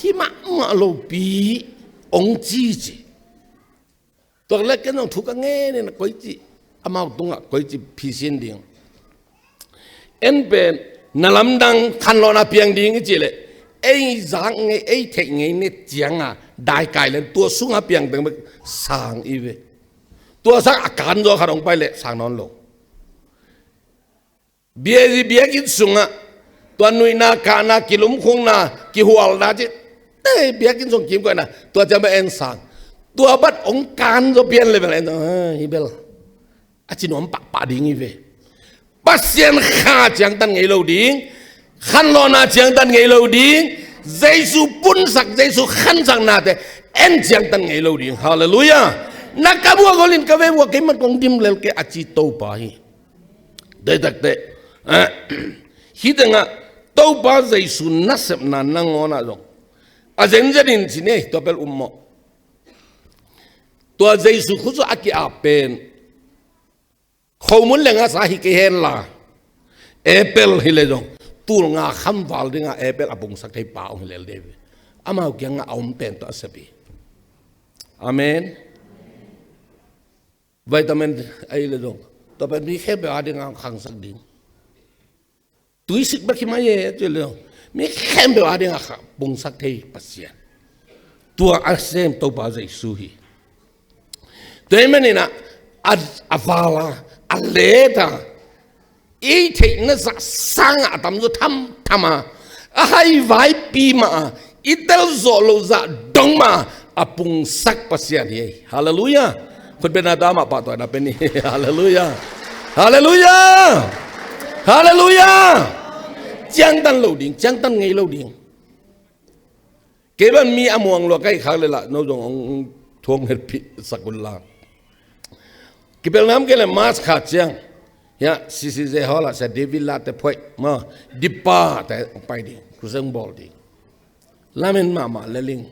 hi mahmah lopi hong ci ci. Tua leh ken zong thu ka ngen in ah koici, amau tungah koici phisin ding. En pen na lamdang khanlawhna piang ding i cih leh, ei zak ngei, ei theih ngei ne cianga daikai len tua sunga piang teng bek sang i ve. Tua sang a kan zaw khat hong pai leh sang nawn lo. Bia, biakinn sungah tua nuihna, kahna, kilumkhukna, kihualna ci, te biakinn sung kimkoihna, tua ciang bel en sang. Tua bat hong kan zaw pian le bel en sang, "Ah, hi bel," a ci nuam pahpah ding hi ve. Pasian kha ciangtan ngei lo ding, khanlawhna ciangtan ngei lo ding, Jesu punsak, Jesu khansaknate en ciangtan ngei lo ding. Halleluiah. Na ka buak golin ka vei buak kei man kong dim lel kei a ci Topa hi. Deitakte, eh, hih tengah Topa Jesu nasepna nangawnah zong a zenzenin ci ni, tua pel um mawh. Tua Jesu khutsung a ki-ap pen khomun le ngasa hi kei henla, apple hi le zong tul nga khamval dinga apple a pungsak thei pa hong hi lel dei ve. Amau kiangah a om pen tawh a sep hi. Amen. Vitamin ahi le zong, tua pen mi khempeuh a dingah khangsak ding. Tuisik bek hi mai e, ci le zong, mi khempeuh a dingah kha pungsak thei Pasian. Tua a sem Topa Jesu hi. Tua ahih manin ah, a, a val a, a let a, i theihna zah sangah a tamzaw thamtham a, a haivaipi mah a, i telzawh loh zah dong mah a, a pungsak Pasian hi. Halleluiah. Khutbetna tawh amah pahtawina pen hi. Halleluiah. Halleluiah. Halleluiah. Ciangtan lo ding, ciangtan ngei lo ding. Kei ban mi a muang lua ka hih khak le lah, no zong hong thuang hetpih sak un la. Kipelna om kei le March kha ciang, hiah C C J Hall ah Sia David Late Phoih maw, Deeper te hong pai ding, crusade bawl ding. Lamen mahmah le ling.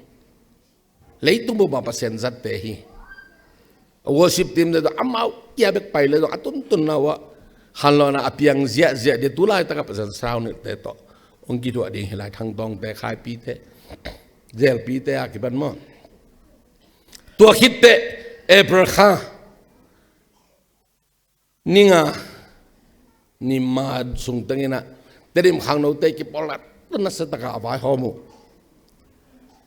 Leitung bup ah Pasian zatte hi. A worship team te tawh amau kia bek pai le zong a tuntunna uh ah, khanlawhna a piang ziahziah ding, tu laitak ah Pasian sau nihte tawh hong kithuah ding hi lai, Thangtawngte, Khaipite, Zelpite a kipan maw. Tua khitteh April kha ni nga, ni ma sung tengin ah Tedim khangnote kipawl a, nasiatakah a vaihawm uh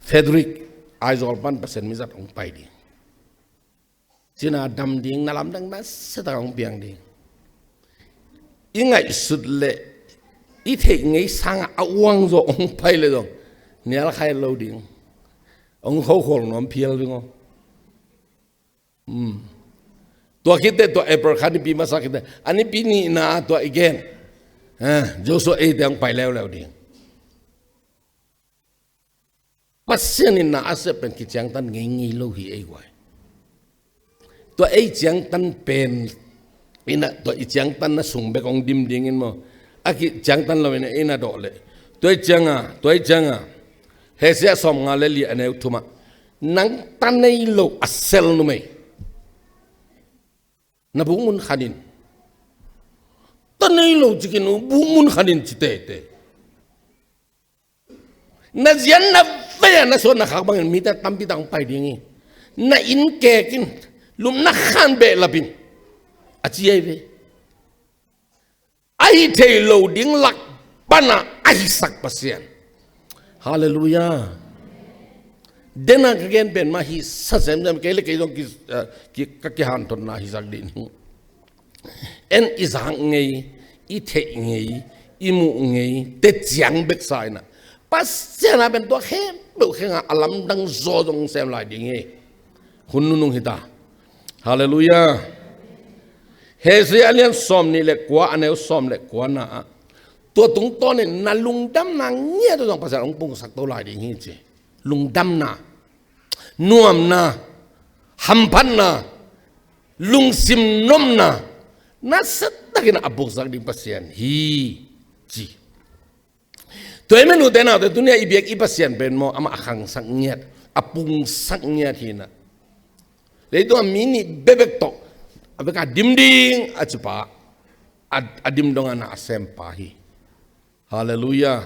Frederick, Aizawl pan Pasian mizat hong pai ding. Cina dam ding, na lamdang nasiatakah hong piang ding. I ngaihsut leh i theih ngei sangah a uangzaw hong pai le zong nial kha lo ding. Hong khokhawl nuam phial ding aw. Hmm. Tua khitteh tua April kha nipi masa khitteh, a nipi nihna tua i gen, ah, Joshua eite hong pai leuleu ding. Pasian in na a sep pen kiciangtan ngeingei lo hi ei guai. Tua ei ciangtan pen in ah, tua i ciangtanna sung bek hong dim dingin maw, a kiciangtan lo in ah, in ah dawh leh, tua i cianga, tua i cianga, Hosea sawmnga le li a neu thumah, nang ta nei lo a sel numei, na bukmun khanin, ta nei lo cikin uh bukmun khanin ci teitei. Na zianna Ahi a na suan na khak bangin mite tampi tak hong pai ding hi. Na inn kek in, lupna khan behlap in, a ci ahi ve. A hi thei lo ding lak pana a hisak Pasian. Halleluiah. Dena ka gen pen mah hi sa semsem, kei le kei zong ki, eh, ki, ka kihanthotna hisak ding hi. En i zak ngei, i theih ngei, i muh ngei te ciang beksa in ah, Pasian a pen tua khempeuh khenga a lamdang zaw zong sem lai ding hi. Hun nunung hi ta. Halleluiah. Hosea a lian sawm nih le kua, a neu sawm le kua na ah, tua tungtawnin na lungdamna ngiat uh zong Pasian hong pungsak to lai ding hi ci. Lungdamna, nuamna, hamphatna, lungsim nomna, nasia takin a pungsak ding Pasian hi ci. Tua ahih manin ute naute, tuni a i biak i Pasian pen maw, amah a khangsak ngiat, a pungsak ngiat hi in ah. Leitung a mi nih bekbek tawh a bek a dim ding a cipa, a, a dim dong a na a sempa hi. Halleluiah.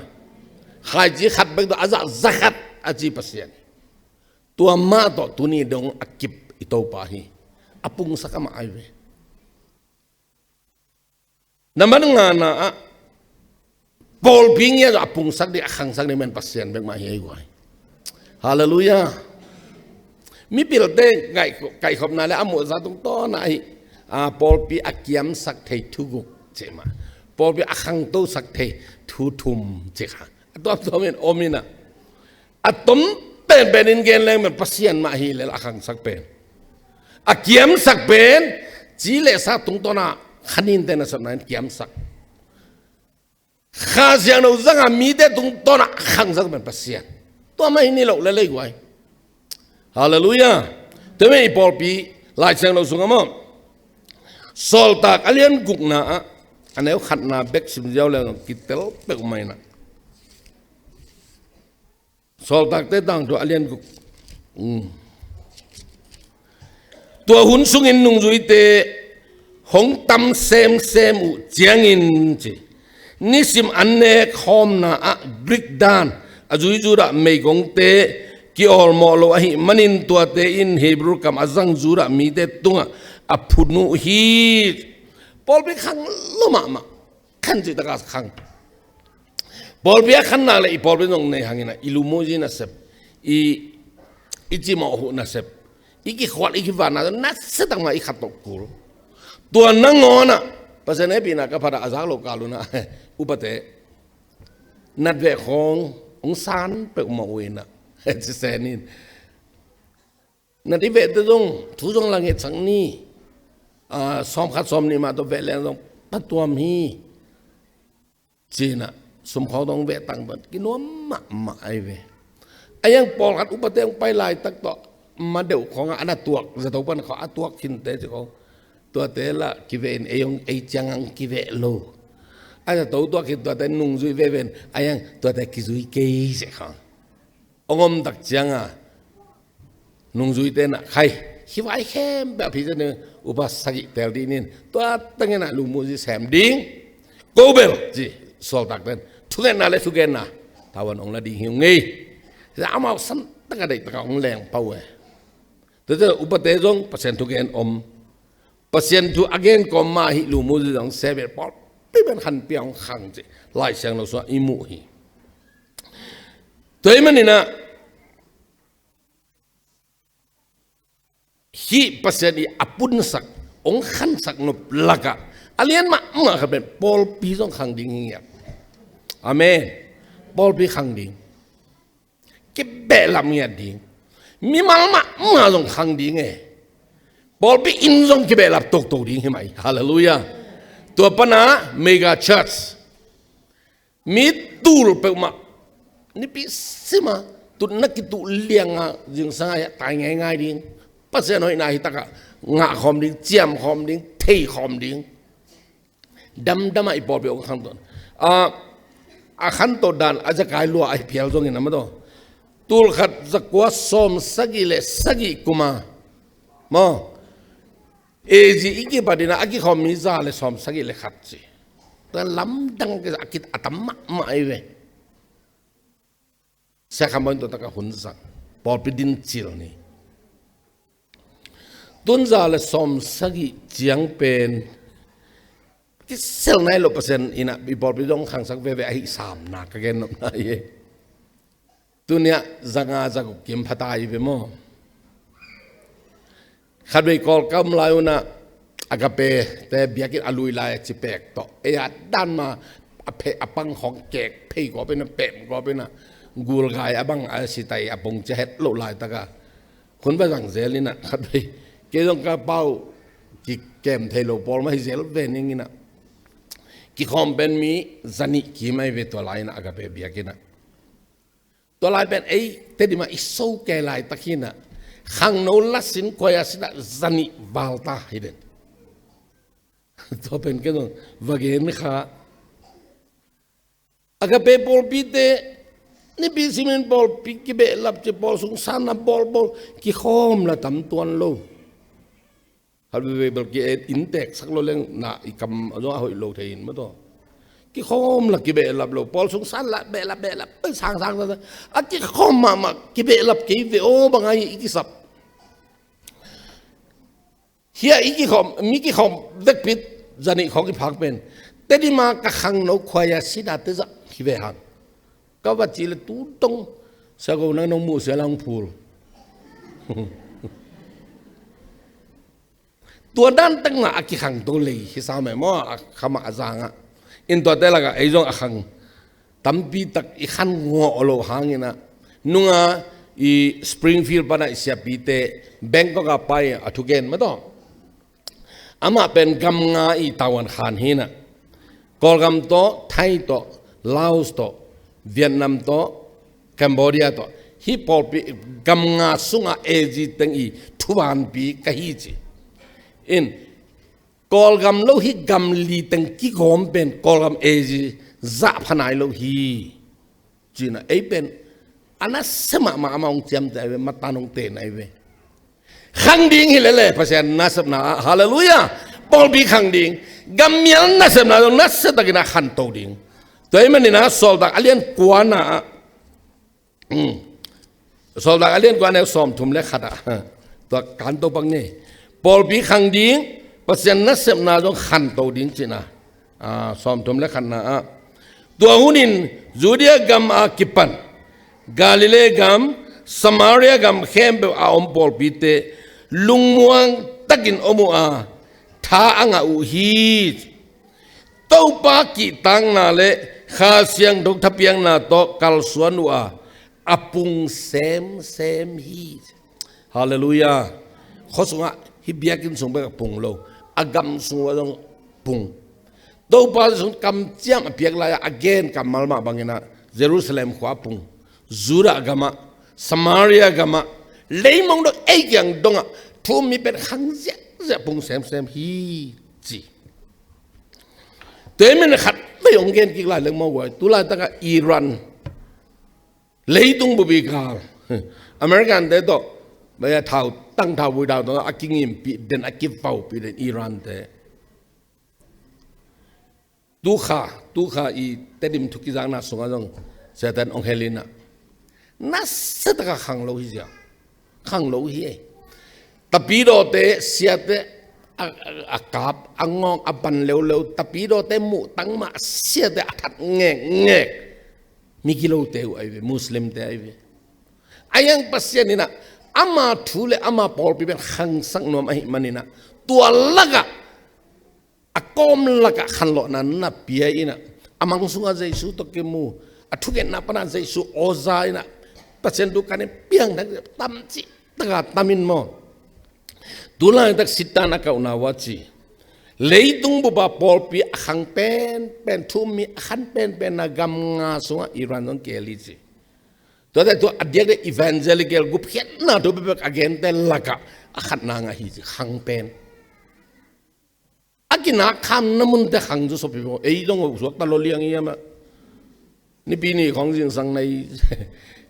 Khaici khat bek tawh a zah za khat a ci Pasian. Tua mah tawh tuni dong a kip i Topa hi. A pungsak amah ahi ve. Nambat ngana ah, pawlpi ngiat a pungsak ding, a khangsak ding pen Pasian bek mah hi ei guai. Halleluiah. Mipilte kaihkhopna le a muhza tungtawn ah hi. A, pawlpi a kiamsak thei thuguk ci mah, pawlpi a khangtosak thei thu thum ci kha, a tuamtuam in om in ah. A tom penpen in gen leng pen Pasian mah hi lel a khangsak pen. A kiamsak pen ci le sa tungtawn ah kha ninte nasepna in kiamsak. Kha Siangtho zanga mite tungtawn ah khangsak pen Pasian. Tua mah hi ni lo le lei guai. Halleluiah. Tua mah i pawlpi Lai Siangtho sungah maw, Sawltak a lian gukna ah, a neu khatna bek sim ziau le kitel peuhmah in ah. Sawltakte tangthu a lian guk. Mm. Tua hun sungin nungzuite hong tam semsem uh ciangin ci, nisim an nek khawmna ah Greek dan a zui Judah meigongte kiawlmawh lo ahih manin tuate in Hebrew kam a zang Judah mite tungah a phun uh hi. Pawlpi khang lo mahmah. Khan cih taka khang. Pawlpi a khan nak le i pawlpi zong nei hangin ah, i lumuzi nasep, i, i cimawh huh nasep, i kikhual i kivana nasia tak mah i khat tawh kul. Tua nangawn ah Pasian hehpihna ka phat ah a zak lo kal un ah, upate natveh khawng hong san peuhmah uh in ah, ci sen in. Nat i vehte zong thu zong la ngetsak ni. A, sawmkhat sawmnih mah tawh veh leng zong patuam hi. Ci-in ah sumkhawng dong veh tang pan kinuam mahmah ahi ve. A iang pawlkhat upate hong pai laitak tawh madeuh khawngah a na tuak zato pan khawng a tuak khinte ci khawng. Tuate lah kiveh in ei hong ei ciang ang kiveh lo. A zato tuak khin tuate nungzui veve in a iang tuate kizui kei ci khawng. Hong om tak cianga nungzuite in ah khai, hih vai khempeuh a phit zen ding upa sagih tel dih nin, tua tengin ah lumuzi sem ding. Ko bel ci, sawltakte in thungetna le thugenna tavuan hong la ding hi ung ei. Amau santak a deihtaka hong leng pau e. Tuate upate zong Pasian thugen om. Pasian thu a gen kawm mah hih lumuzi zong sebet pawl pipen khanpia hong khang ci Lai Siangtho sungah i muh hi. Tua ahih manin ah hih Pasian i a punsak, hong khansak nop lakah a lian mahmah khat pen pawlpi zong khang ding hi ngiat. Amen. Pawlpi khang ding. Kibehlap ngiat ding. Mimal mahmah zong khang ding e. Pawlpi inn zong kibehlap toktok ding hi mai. Halleluiah. Tua pana mega church. Mi tul peuhmah nipi sima tutna kituh lianga zingsanga hiah tai ngaingai ding. Pasian hoihna hitakah ngah khawm ding, ciam khawm ding, thei khawm ding. Damdamah i pawlpi hong khangto. A, a khanto dan a zakai lua ahi phial zongin a mataw. Tulkhat zakua sawmsagih le sagih kuma maw, A G i kipatina a kikhawm mi za le sawmsagih le khat ci. Tua lamdang a kit a tam mahmah ahi ve. Sia Kham Bawi in tua takah hun zang, pawlpi din cil ni. Tun za le sawm sagih ciang pen kisel nai lo Pasian in ah i pawlpi zong khangsak veve ahi sam na ka gen nop na hi. Tuni ah za nga za guk kim pha ta hi ve maw. Khatvei Kawlgam lai un ah Agape te biakinn a lui lai a ci pek tawh, ei a dan ma a phe a pang khawng kek phei kawp in ah, pem kawp in ah, gulgai a bang a sitai a pung cia het loh laitak a hun va zang zel in ah, khatvei kei zong ka pau kikem thei lo pawl mah hi zel ve ning in ah, kikhawm pen mi za nih kim ahi ve tua lai in ah Agape biakinn ah. Tua lai pen ei Tedim ah i so kei laitak hi in ah, khangno la sin khuaia sin ah za nih val ta hi den. Tua pen kei zong va gen kha. Agape pawlpite nipi simin pawlpi kibehlap ci, pawl sung san na bawlbawl, kikhawm la tam tuan lo. Khatvei bel ki et in tek sak lo leng na i kam a zong a hoih lo thei in maw taw. Kikhawm la kibehlap lo, pawl sung san la behlap behlap, sangsang a kikhawm mahmah, kibehlap kei ve aw bang a hi i kisap. Hia i kikhawm, mi kikhawm vekpi za nih khawng i phak pen Tedim a ka khangno khuaia sin a te zah hi ve hang. Ka va ci le tu tong sia go nang nong muh sia lang phul. Tua dan tengah a kikhangto lei hi sa mai maw, a khamah a zangah. In tuate lakah ei zong a khang tampi tak i khan ngawh lo hang in ah, nunga i Springfield pan ah i siapite Bangkok a pai a thugen maw taw. Amah pen gam nga i tavuan khan hi in ah, Kawlgam tawh, Thai tawh, Laos tawh, Vietnam tawh, Cambodia tawh, hih pawlpi gam nga sungah A G teng i thuvanpi ka hi ci. In, Kawlgam lo hih gam li teng kigawm pen Kawlgam A G zah pha nai lo hi. Ci in ah ei pen a nasia mahmah amah hong ciamteh ahi ve, matan hong ten ahi ve. Khang ding hi lele Pasian nasepna ah, halleluiah. Pawlpi khang ding, gammial nasepna zong nasia takin a khanto ding. Tua ahih manin ah Sawltak a lian kuana ah, um, Sawltak a lian kuana ah sawmthum le khat ah, tua kanto pak ni. Pawlpi khang ding, Pasian nasepna zong khanto ding ci in ah, ah, sawmthum le khatna ah, tua hunin Judea gam a kipan Galilee gam, Samaria gam khempeuh a om pawlpite lungmuang takin om uh a, tha a ngah uh hi. Topa kihtakna le Kha Siangtho thapiakna tawh kalsuan uh a, a pung semsem hi. Halleluiah. Khua sungah hih biakinn sung bek a pung lo, a gam sung uh a zong pung. Topa sung kamciam a piak lai-ah a gen kammal mah bangin ah Jerusalem khua a pung, Judah gamah, Samaria gamah, leimong dong ei kiang dongah thu-um mi pen khang ziahziah pung semsem hi ci. Tua ahih manin khat vei hong gen kik lai leng maw guai, tu laitakah Iran leitung bupi kal American te tawh, bai a thau, tang thau vui thau tawh a kingimpih den, a kivaupih den Iran te. Tukha, tukha i Tedim thu kizakna sungah zong Satan hong hel in ah, nasia takah khang lo hi zia. Khang lo hi ei. Tapidawte, siate a, a, a kap, a ngawng, a ban leuleu, tapidawte muhtang mah, siate a that ngekngek. Migilote uh ahi ve, Muslimte ahi ve. A iang Pasian in ah ama thu le ama pawlpi pen khangsak nuam ahih manin ah, tua lakah, a kawm lakah khanlawhna na pia in ah, a mang sungah Jesu tawh kimu, a thungetna panah Jesu aw za in ah, Pasian thu kan in piangthak tamcih takah tam in maw. Tu laitak Satan a kauhna uh a ci. Leitung bupa pawlpi a khang penpen, thu-um mi a khan penpenna gam nga sungah Iran zong kihel hi ci. Tuate tua a diakdiak evangelical gupkhiatna thu bekbek a gente lakah a khatna ngah hi ci, khang pen. A kinak khamna munte khang zaw sop hi maw, ei dong uh suakta lo liang hi a mah. Nipi ni khawng zingsang nai,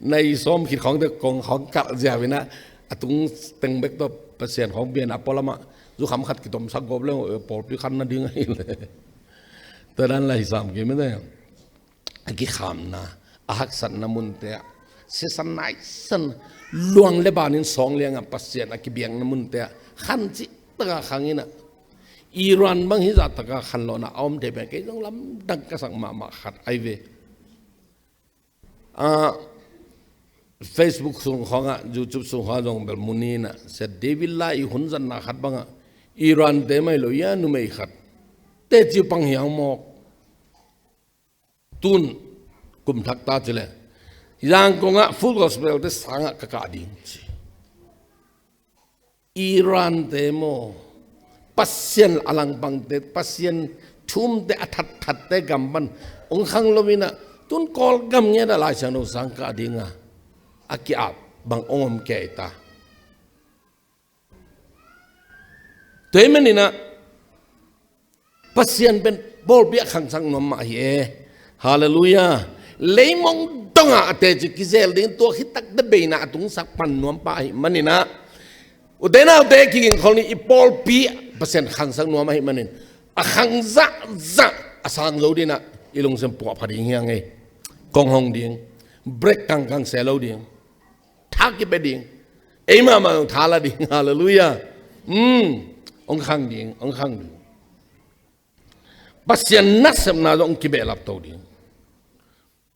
nai sawm khit khawngte kong khawng kalh ziau in ah, a tung teng bek tawh Pasian khawng bian a pualamah zukham khat kitomsak gawp leng uh, pawlpi khan nading ahi le. Tua dan lah hi sam kei mete. A kikhamna, a haksatna munte ah, sisan naisan luang le banin sawng liangah Pasian a kibiakna munte ah khan cih taka khang inah, Iran bang hizah taka khanlawhna a om thei pen kei zong lamdang ka sak mahmah khat ai ve. Ah, Facebook sung khawngah, YouTube sung khawngah zong bel mu ni inah, Sia David Lai i hun zatna khat bangah Iran te mai lo ia numei khat teci pang hiang mawk. Tun kum thak ta ci le Yangon ah Full Gospel te sangah ka kah ding ci. Iran te maw, Pasian a langpangte, Pasian thumte a thatthatte gam pan hong khang lo inah, tun Kawlgam ngedah Lai Siangtho sang kah dinga a ki-ap bang hong om kei ta. Tua ahih maninah Pasian pen pawlpi a khangsak nuam mah hi e. Halleluiah. Leimong dongah a teci kizel ding, tua khit takte beina a tungsak pan nuam pah ahih maninah, ute naute, kigingkhol ni. I pawlpi Pasian khangsak nuam ahih manin a khang zahzah a sang zo dinah i lungsim puahpha ding hi hang e. Kong hong ding, break kangkang se lo ding, tha kipia ding, ei mahmah zong tha la ding. Halleluiah. Um, hong khang ding, hong khang ding. Pasian nasepna zong hong kibehlap to ding.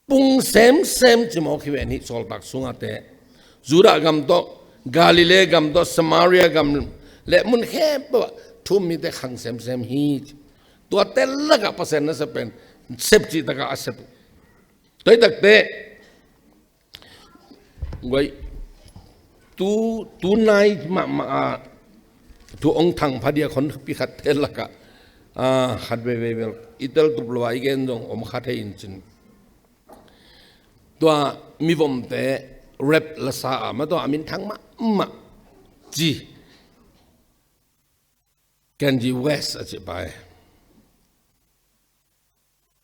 Pung semsem cimawk hi ve nih Sawltak sungate. Judah gam tawh, Galilee gam tawh, Samaria gam le mun khempeuh ah thu-um mite khang semsem hi. Tuate lakah Pasian nasep pen sep cih takah a sep. Tua hi takte guai, tu, tu nai mahmah a thu hong thang phadiak honpi khatte lakah, ah, khat veivei bel i teltup lo a i gen zong om kha thei in cin. Tua mivomte rap lasa a, ma tua a minthang mahmah ci, Kanye West a cih pa e.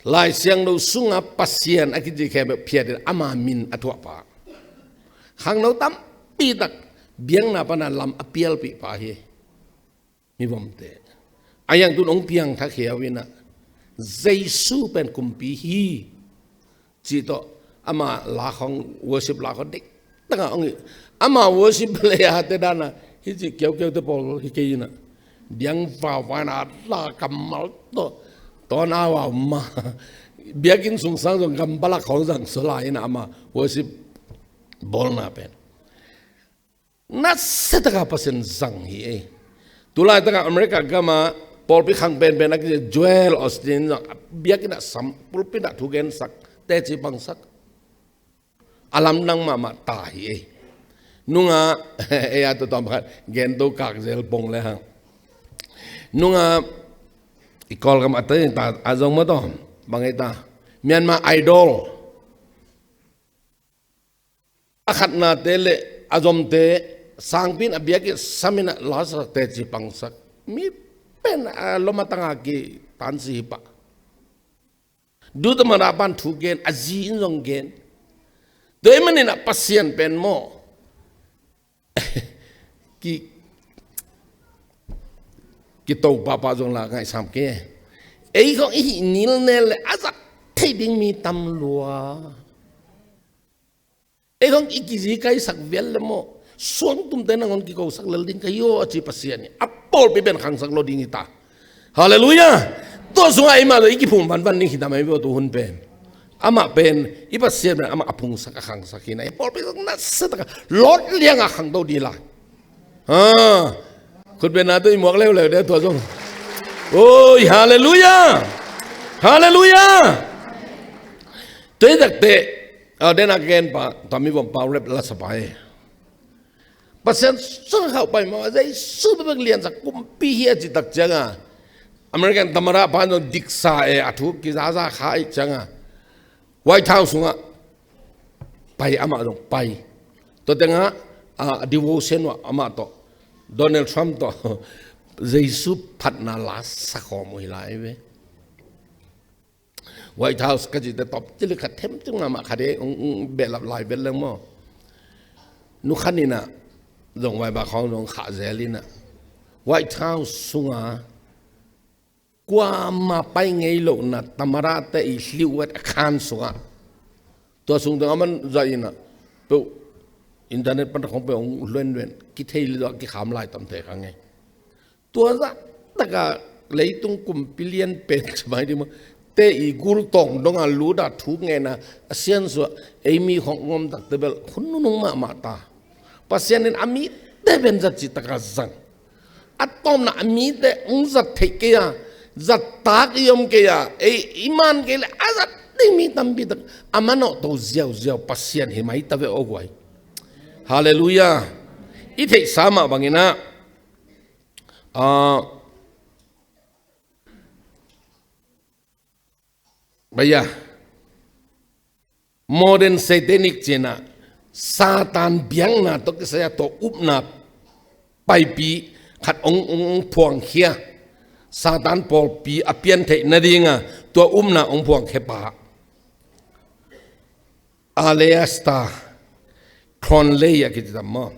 Lai Siangtho sunga Pasian a kici khempeuh phiatin ama min a thuahpa, khangno tampitak biakna pana lam a pialpihpa hi. Mivomte a iangtun hong piangthak hiau inah, Jesu pen kumpi hi cih tawh ama la khawng, worship la khawng dik tangah hong hi. Ama worship lei-ate dana hih cih kiaukiaute pawl hi kei inah, diang vauvau inah la kammal tawh tawn a vau ma, biakinn sungsang zong gambalak khawng zang sawla inah ama worship bawlna pen nasia taka Pasian zang hi ei. Tulaitakah America gama pawlpi khang penpen a kici Joel Osteen zong biakinn ah sam, pulpit ah thugensak, teci pangsak, a lamdang mahmah ta hi ei. Nunga ei a tuatawm khat gento kakzel pong le hang, nunga i Kawlgam a tei ta a zong mawtaw, bang ei ta, Myanmar Idol a khatnate le a zomte sangpi in a biakinn sam inah lasak, teci pangsak, mi pen a lom a tanga kitansi hi pah. Dutamara pan thu gen, a zi in zong gen. Tua ahih maninah Pasian pen maw, ki, kito pahpah zong la ngaihsam kei. Ei khawng i hih nilnel le a zat thei ding mi tam lua. Ei khawng i kizikaisak vial le maw, suangtumte nangawn kikosak lel ding ka hi aw a ci Pasian hi. A pawlpi pen khangsak lo ding hi ta. Halleluiah. Tua sungah eimah lo i kiphum vanvan ding hi ta mai ve aw tu hun pen. Amah pen i Pasian pen amah a phungsak a khangsak hi na, i pawlpi zong nasia taka lawt liangah khangto ding hi lai. Ha. Khutbetna tawh i muak leuleu de tua zong. Oi, halleluiah. Halleluiah. Tua hi takte, a, den a gen pa, tua mi vom pa rap lasa pa hi. Pasian sung khauh pai mah, Jesu bek liansak kumpi hi a cih tak cianga, American tamara pan zong diksa e, a thu kizaza kha ih cianga, White House sungah pai, amah zong pai. Tua tengah, a, devotion uh ah amah tawh, Donald Trump tawh Jesu phatna la sa khawm uh hi lai ve. White House ka cihte tawp cili khat themcing mahmah khat hi, ung, ung, behlap lai vet leng maw. Nu khat inah zong vai ba khawng zong khah zel inah, White House sunga kuama pai ngei lohna tamarate i hliuhvet a khan sungah, tua sung teng a man zah inah, peuh, internet pan khong peuh hong luenluen kithei lua kikham lai tam thei kha ngei. Tua zah taka leitung kumpi lian pen ci mai ding maw, te i gul tawng donga luda thu ngena a siansuah ei mi khong ngom takte bel hun nunung mahmah ta. Pasian in a mite pen zat ci taka zang. A tawmna a mite hong zat theih kei a, zat tak i om kei a, ei i man kei le a zat ding mi tampi tak a manawh to ziauziau Pasian hi mai ta ve aw guai. Halleluiah. I theihsa mah bangin ah, ah, baya, modern satanic ci-in ah Satan biakna tawh kisai a tawh upna paipi khat hong, hong, hong phuangkhia. Satan pawlpi a pian theih nadinga tua upna hong phuangkhia pa Aleister Crowley a kici tam maw?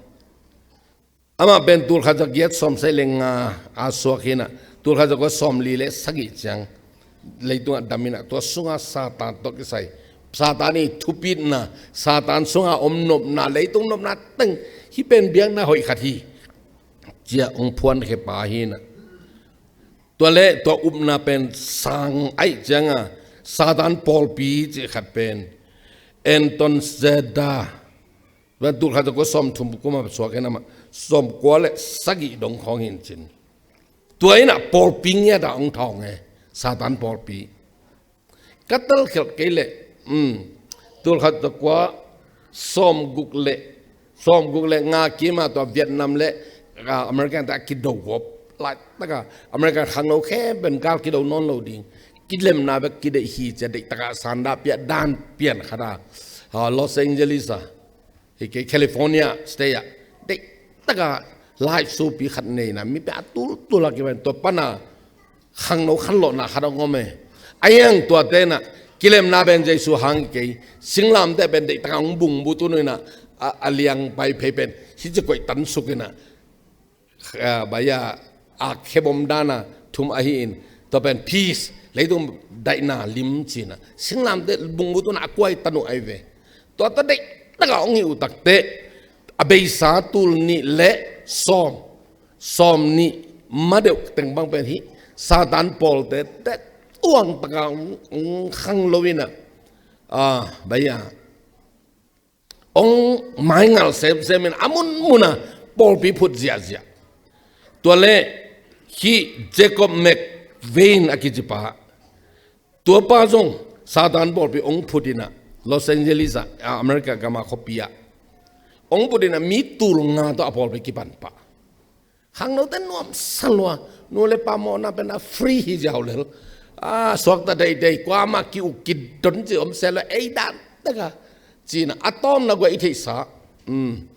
Amah pen tulkhat za giat sawm sagih le nga a suak hi-in ah, tulkhat za kua sawm li le sagih ciang leitungah dam in ah, tua sungah Satan tawh kisai, Satan i thupitna, Satan sungah om nopna, leitung nopna teng, hih pen biakna hoih khat hi, ci-a hong phuankhia pa hi-in ah. Tua le tua upna pen sang ahih cianga Satan pawlpi cih khat pen Anton Zedda, tua tulkhat za kua sawm thum kuma suak hi-in amah, sawm kua le sagih dong khawng hi-in cin. Tua in ah pawlpi ngiat ah hong thawng e, Satan pawlpi. Ka telkhialh kei leh, um, tulkhat za kua sawm guk le, sawm guk le nga kima tua Vietnam le, ah, American te a kido gawp lai taka American khangno khempeuh gal kido nawn lo ding, kilemna bek kideih hi ci-a deih taka sanda pia dan pian khat a, ah, Los Angeles a, hi kei California state ah deih taka live show pi khat nei-in ah, mi pia a tultul a kipan tua pan a khangno khanlawhna khat a hong om e. A hiang tuate in ah kilemna pen Jesu hang kei, singlamteh pen deih taka hong bungbu tun in ah, a, a liang pai phei pen hi ci koih tansuk in ah, ah, baya, a khebom dana thum ahi in, tua pen peace, leitung daihna lim ci-in ah singlamteh bungbu tun a kuai tan uh ahi ve. Tua tawh deih taka hong hi uh takteh a beisa tul nih le sawm, sawm nih ma deuh teng bang pen hih Satan pawlte te tuang taka hong, hong khanglo in ah, ah, baya, hong maingal semsem in a munmun a pawlpi phut ziahziah. Tua le hih Jacob McVeigh a kici pa, tua pa zong Satan pawlpi hong phut in ah Los Angeles ah, ah, America gam a khuapi ah hong phut in ah mi tul nga tawh a pawlpi kipan pah. Khangnote nuamsa lua, nu le pa mawhna pen a free hi ziau lel. A, suakta deidei, kuamah ki-uk kidon ci om se lo, ei dan taka ci-in ah a tawmna guai i theihsa. Um,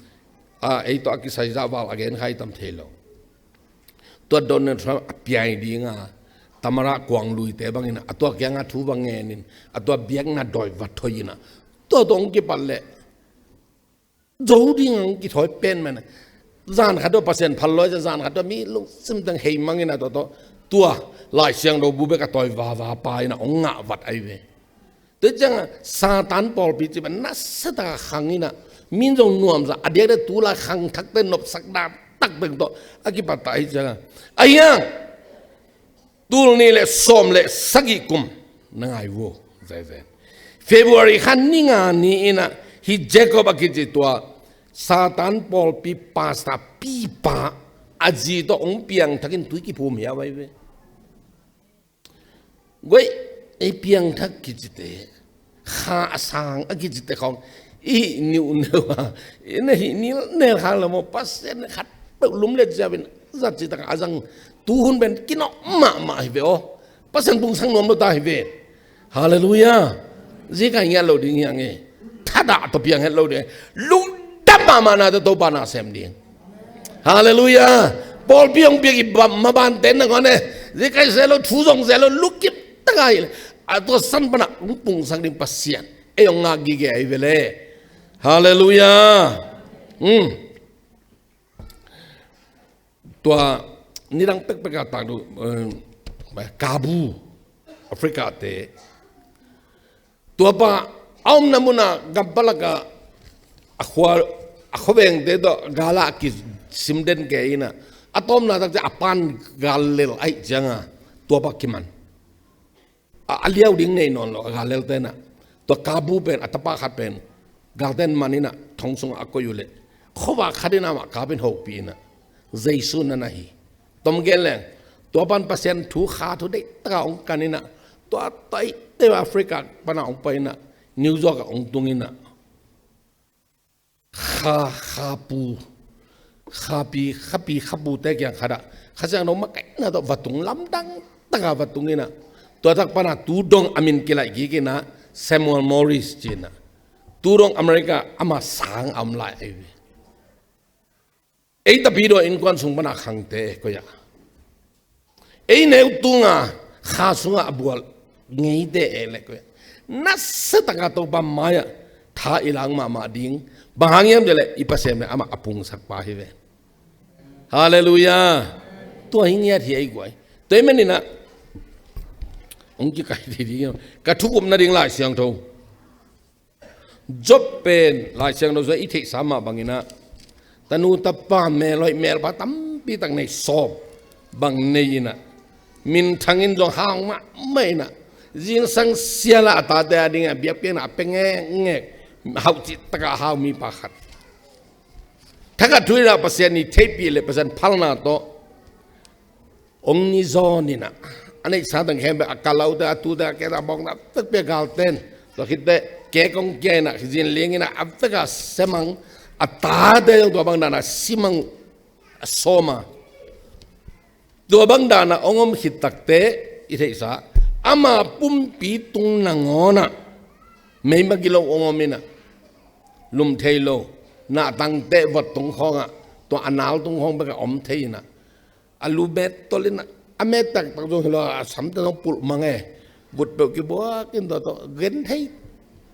a, ei tawh a kisai zahval a gen kha i tam thei lo. Tua Donald Trump a piai dinga Tamara Kuang Lui te bangin ah, a tua kianga thu va ngenin, a tua biakna dawi va thoi in ah, tua tawh hong kipat leh zo ding hong kithawi pen man. Zan khat tua Pasian phal lawi zan khat tua mi lungsim teng hei mang in ah tua tawh tua Lai Siangtho bu bek a tawi vava pa in ah hong ngah vat ahi ve. Tua ciangah Satan pawlpi ci pen nasa taka khang in ah, min zong nuamsa, a diakte tulai khangthakte nopsak dan tak teng tawh a kipat ta ahi ciangah, a hiang tul nih le sawm le sagih kum na ngai uh. February kha ni nga ni in ah hih Jacob a kici tua Satan pawlpi pastor pipa a zi tawh hong piangthak in tui kiphum hiau ahi ve. Guai, ei piangthak kicite, kha a sang a kicite khawng i hih niuhneu a, i na hih nilnel kha lo maw, Pasian khat peuh lumlet ziau in zat ci taka a zang. Tuhun pen kinawh mahmah hi ve aw. Pasian pungsang nuam lo ta hi ve. Halleluiah. Zika hi ngiat lo ding hi a ngei. Thadah tawh piang het lo ding. Lungdam mahmahna tawh Topa na sem ding. Halleluiah. Pawlpi hong piak i bam maban ten nangawn e, zika hi se lo, thu zong se lo, lukip taka hi le, a tua san pana hong pungsak ding Pasian ei hong ngak gige ahi ve le. Halleluiah. Hmm. Tua nidang pekpek a tak duh, eh, Kabu, Africa te. Tua pa a omna munah gam palakah a khua, a khuavengte tawh gal ah kisim den kei in ah, a tawpna tak ciang a pan gal lel ahih ciangin tua pa kiman. A, a liau ding nei nawn lo, a gal lelte in ah. Tua Kabu pen, a tapa khat pen, galten man in ah thong sungah a koih uh leh, khuavak khat in ah amah kap in hopih in ah, Jesu na na hi. Tom gen leng, tua pan Pasian thu, kha thu deih takin hong kan in ah, tua taite Africa pan ah hong pai in ah, New York ah hong tung in ah, kha, khapu, khapi, khapi, khapute kiang khat ah Kha Siangtho makaihna tawh va tung, lamdang takin va tung in ah, tua tak pan ah tu dong a min kilaih kik in ah, Samuel Morris ci in ah, tu dong America ama sang a om lai ahi ve. Ei Tapidaw innkuan sung pan a khangte, eh, koi ah. Ei neu tunga kha sungah a bual ngeite, eh, leh koi ah. Nasia takin Topa mai-ah tha i lak mahmah ding. Bang hang hiam cih leh i Pasian pen amah a pungsak pa hi ve. Halleluiah. Tua hi ngiat hi ei guai. Tua ahih manin ah, hong kikai thei ding, ka thukhupna ding Lai Siangtho. Job pen Lai Siangtho sungah i theihsa mah bangin ah, tanu tapa, melhoih melpha tampi tak nei, sawm bang nei in ah, minthang in zong hau mahmah in ah, zingsang sial a a tate a dingin biakpiakna a pia ngekngek, hauh cih takin hau mipa khat. Thakhat thu in ah Pasian i theihpih leh Pasian phalna tawh hong ni zawn in ah, a neihsa teng khempeuh, a kalaute, a tute, a kehte, a bawngte, a vekpi a galten, tua khit teh kek hong kia in ah, zinling in ah, a vek a sem a, a tate zong tua bang dan a si mang, a sawm a. Tua bang dan a hong om khit tak teh i theihsa, ama pumpi tung nangawn ah meima gilo hong om in ah, lum thei lo, nahtang teh vot tung khawng ah, tua a nal tung khawng bek a om thei in ah, a lu met tawlin a, a met taktak zong hi lo, a samte zong pulh mang e. Vut peuh kibuak in tua tawh genthei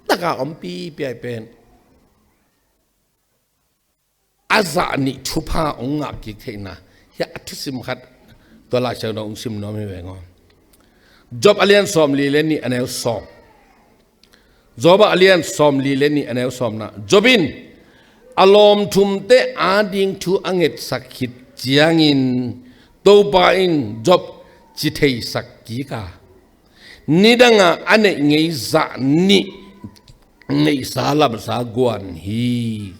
takin om pipi a pen. A zah nih thupha hong ngah kik theihna, hiah a thusim khat tua Lai Siangtho hong sim nuam hi veng aw. Job a lian sawmli le nih, a neu sawm. Job a lian sawmli le nih, a neu sawmna. Job in a lawmthumte ading thu a ngetsak khit ciangin Topa in Job ci theisak kik a, nidang a a neih ngei zah nih neihsa lamsa guan hi.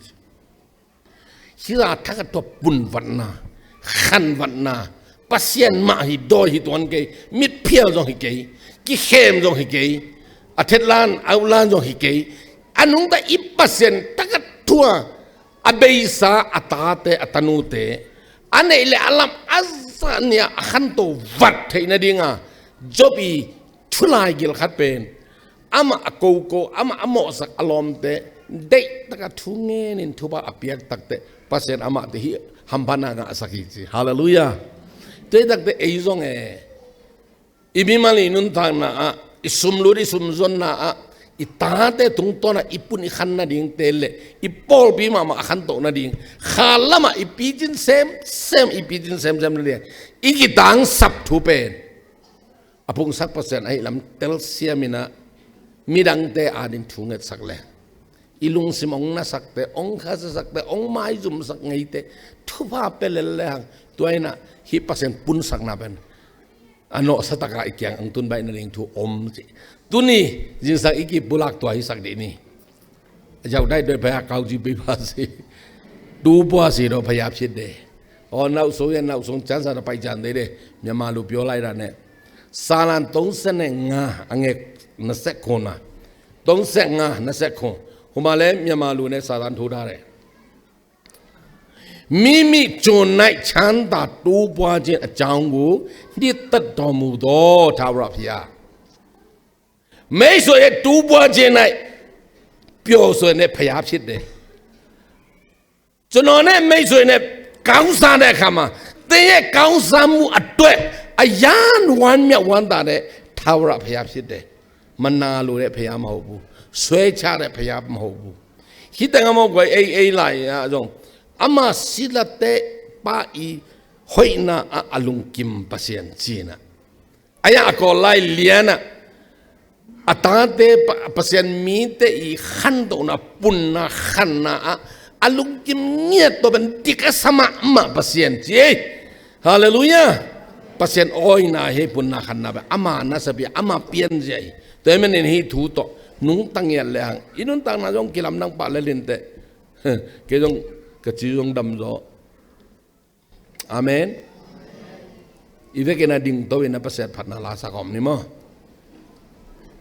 Hih a thakhat tua punvatna, khanvatna, Pasian mah hi, dawi hi tuan kei, mitphial zong hi kei, kikhem zong hi kei, a thetlan, a utlan zong hi kei, a nungta i Pasian thakhat thu a, a beisa a tate, a tanute, a neih le a lam a zah nih a khanto vat theih nading a, Job i thu laigil khat pen, amah a koko, amah a mawhsak a lawmte deih takin thu ngenin thupha a piak tak teh, Pasian amahte hih hamphatna ngahsak hi ci. Halleluiah. Tua hi tak teh ei zong e, i mimal i nuntakna ah, i sumlut i sumzonna ah, i tate tungtawn ah i pun i khan nadingte le i pawlpi mahmah a khantoh nading, kha lamah i picin semsem, i picin semsem nading, i kitangsap thu pen a pungsak Pasian ahih lam telsiam in ah, midangte ading thu ngetsak le, i lungsim hong nasakte, hong khasiasakte, hong maizumsak ngeite thupha pia lel le hang, tua in ah hih Pasian punsakna pen a nawhsa takin i kiang hong tun baih nading thu om ci. Tuni zingsang i kipulak tua hisak dih ni. Zau dai doi phaya kau ji pi pa si. Tu pua si do phaya phit de. O nau so ya nau song chan sa da pai chan de de. Myanmar lu pyo lai da ne. Salan tong se ne nga a ngek na sek khon na. Tong se nga na sek khon. Huma le Myanmar lu ne Salan thu da de. မိမိကျွန်၌ချမ်းသာတိုးပွားခြင်းအကြောင်းကိုနှစ်သက်တော်မူသောထာဝရဘုရား မိတ်ဆွေရဲ့တိုးပွားခြင်း၌ပျော်ရွှင်တဲ့ဘုရားဖြစ်တယ်။ ကျွန်တော်နဲ့မိတ်ဆွေနဲ့ကောင်းစားတဲ့အခါမှာသင်ရဲ့ကောင်းစားမှုအတွက်အရမ်းဝမ်းမြောက်ဝမ်းသာတဲ့ထာဝရဘုရားဖြစ်တယ်။ မနာလိုတဲ့ဘုရားမဟုတ်ဘူး။ ဆွဲချတဲ့ဘုရားမဟုတ်ဘူး။ ဟိတငမကွယ်အိတ်အိတ်လိုက်ရအောင်အမဆီလတဲ့ပါအီ hoihna a a lungkim Pasian cihna. Aya a kawllai liana A tate pa, Pasian mite i khantohna, punna, khanna ah a lungkim ngiat tawh pen dik a sa mahmah Pasian ci ei. Halleluiah. Pasian awina hi punna khanna pen ama nasapi, ama pianzia hi. Tua hi manin hih thu tawh nungta ngiat le hang i nuntakna zong kilamdang pah lel inteh. Kei zong ka ci zong damzaw. Amen. I vekin a dingto in a Pasian phatna la sak om ni maw.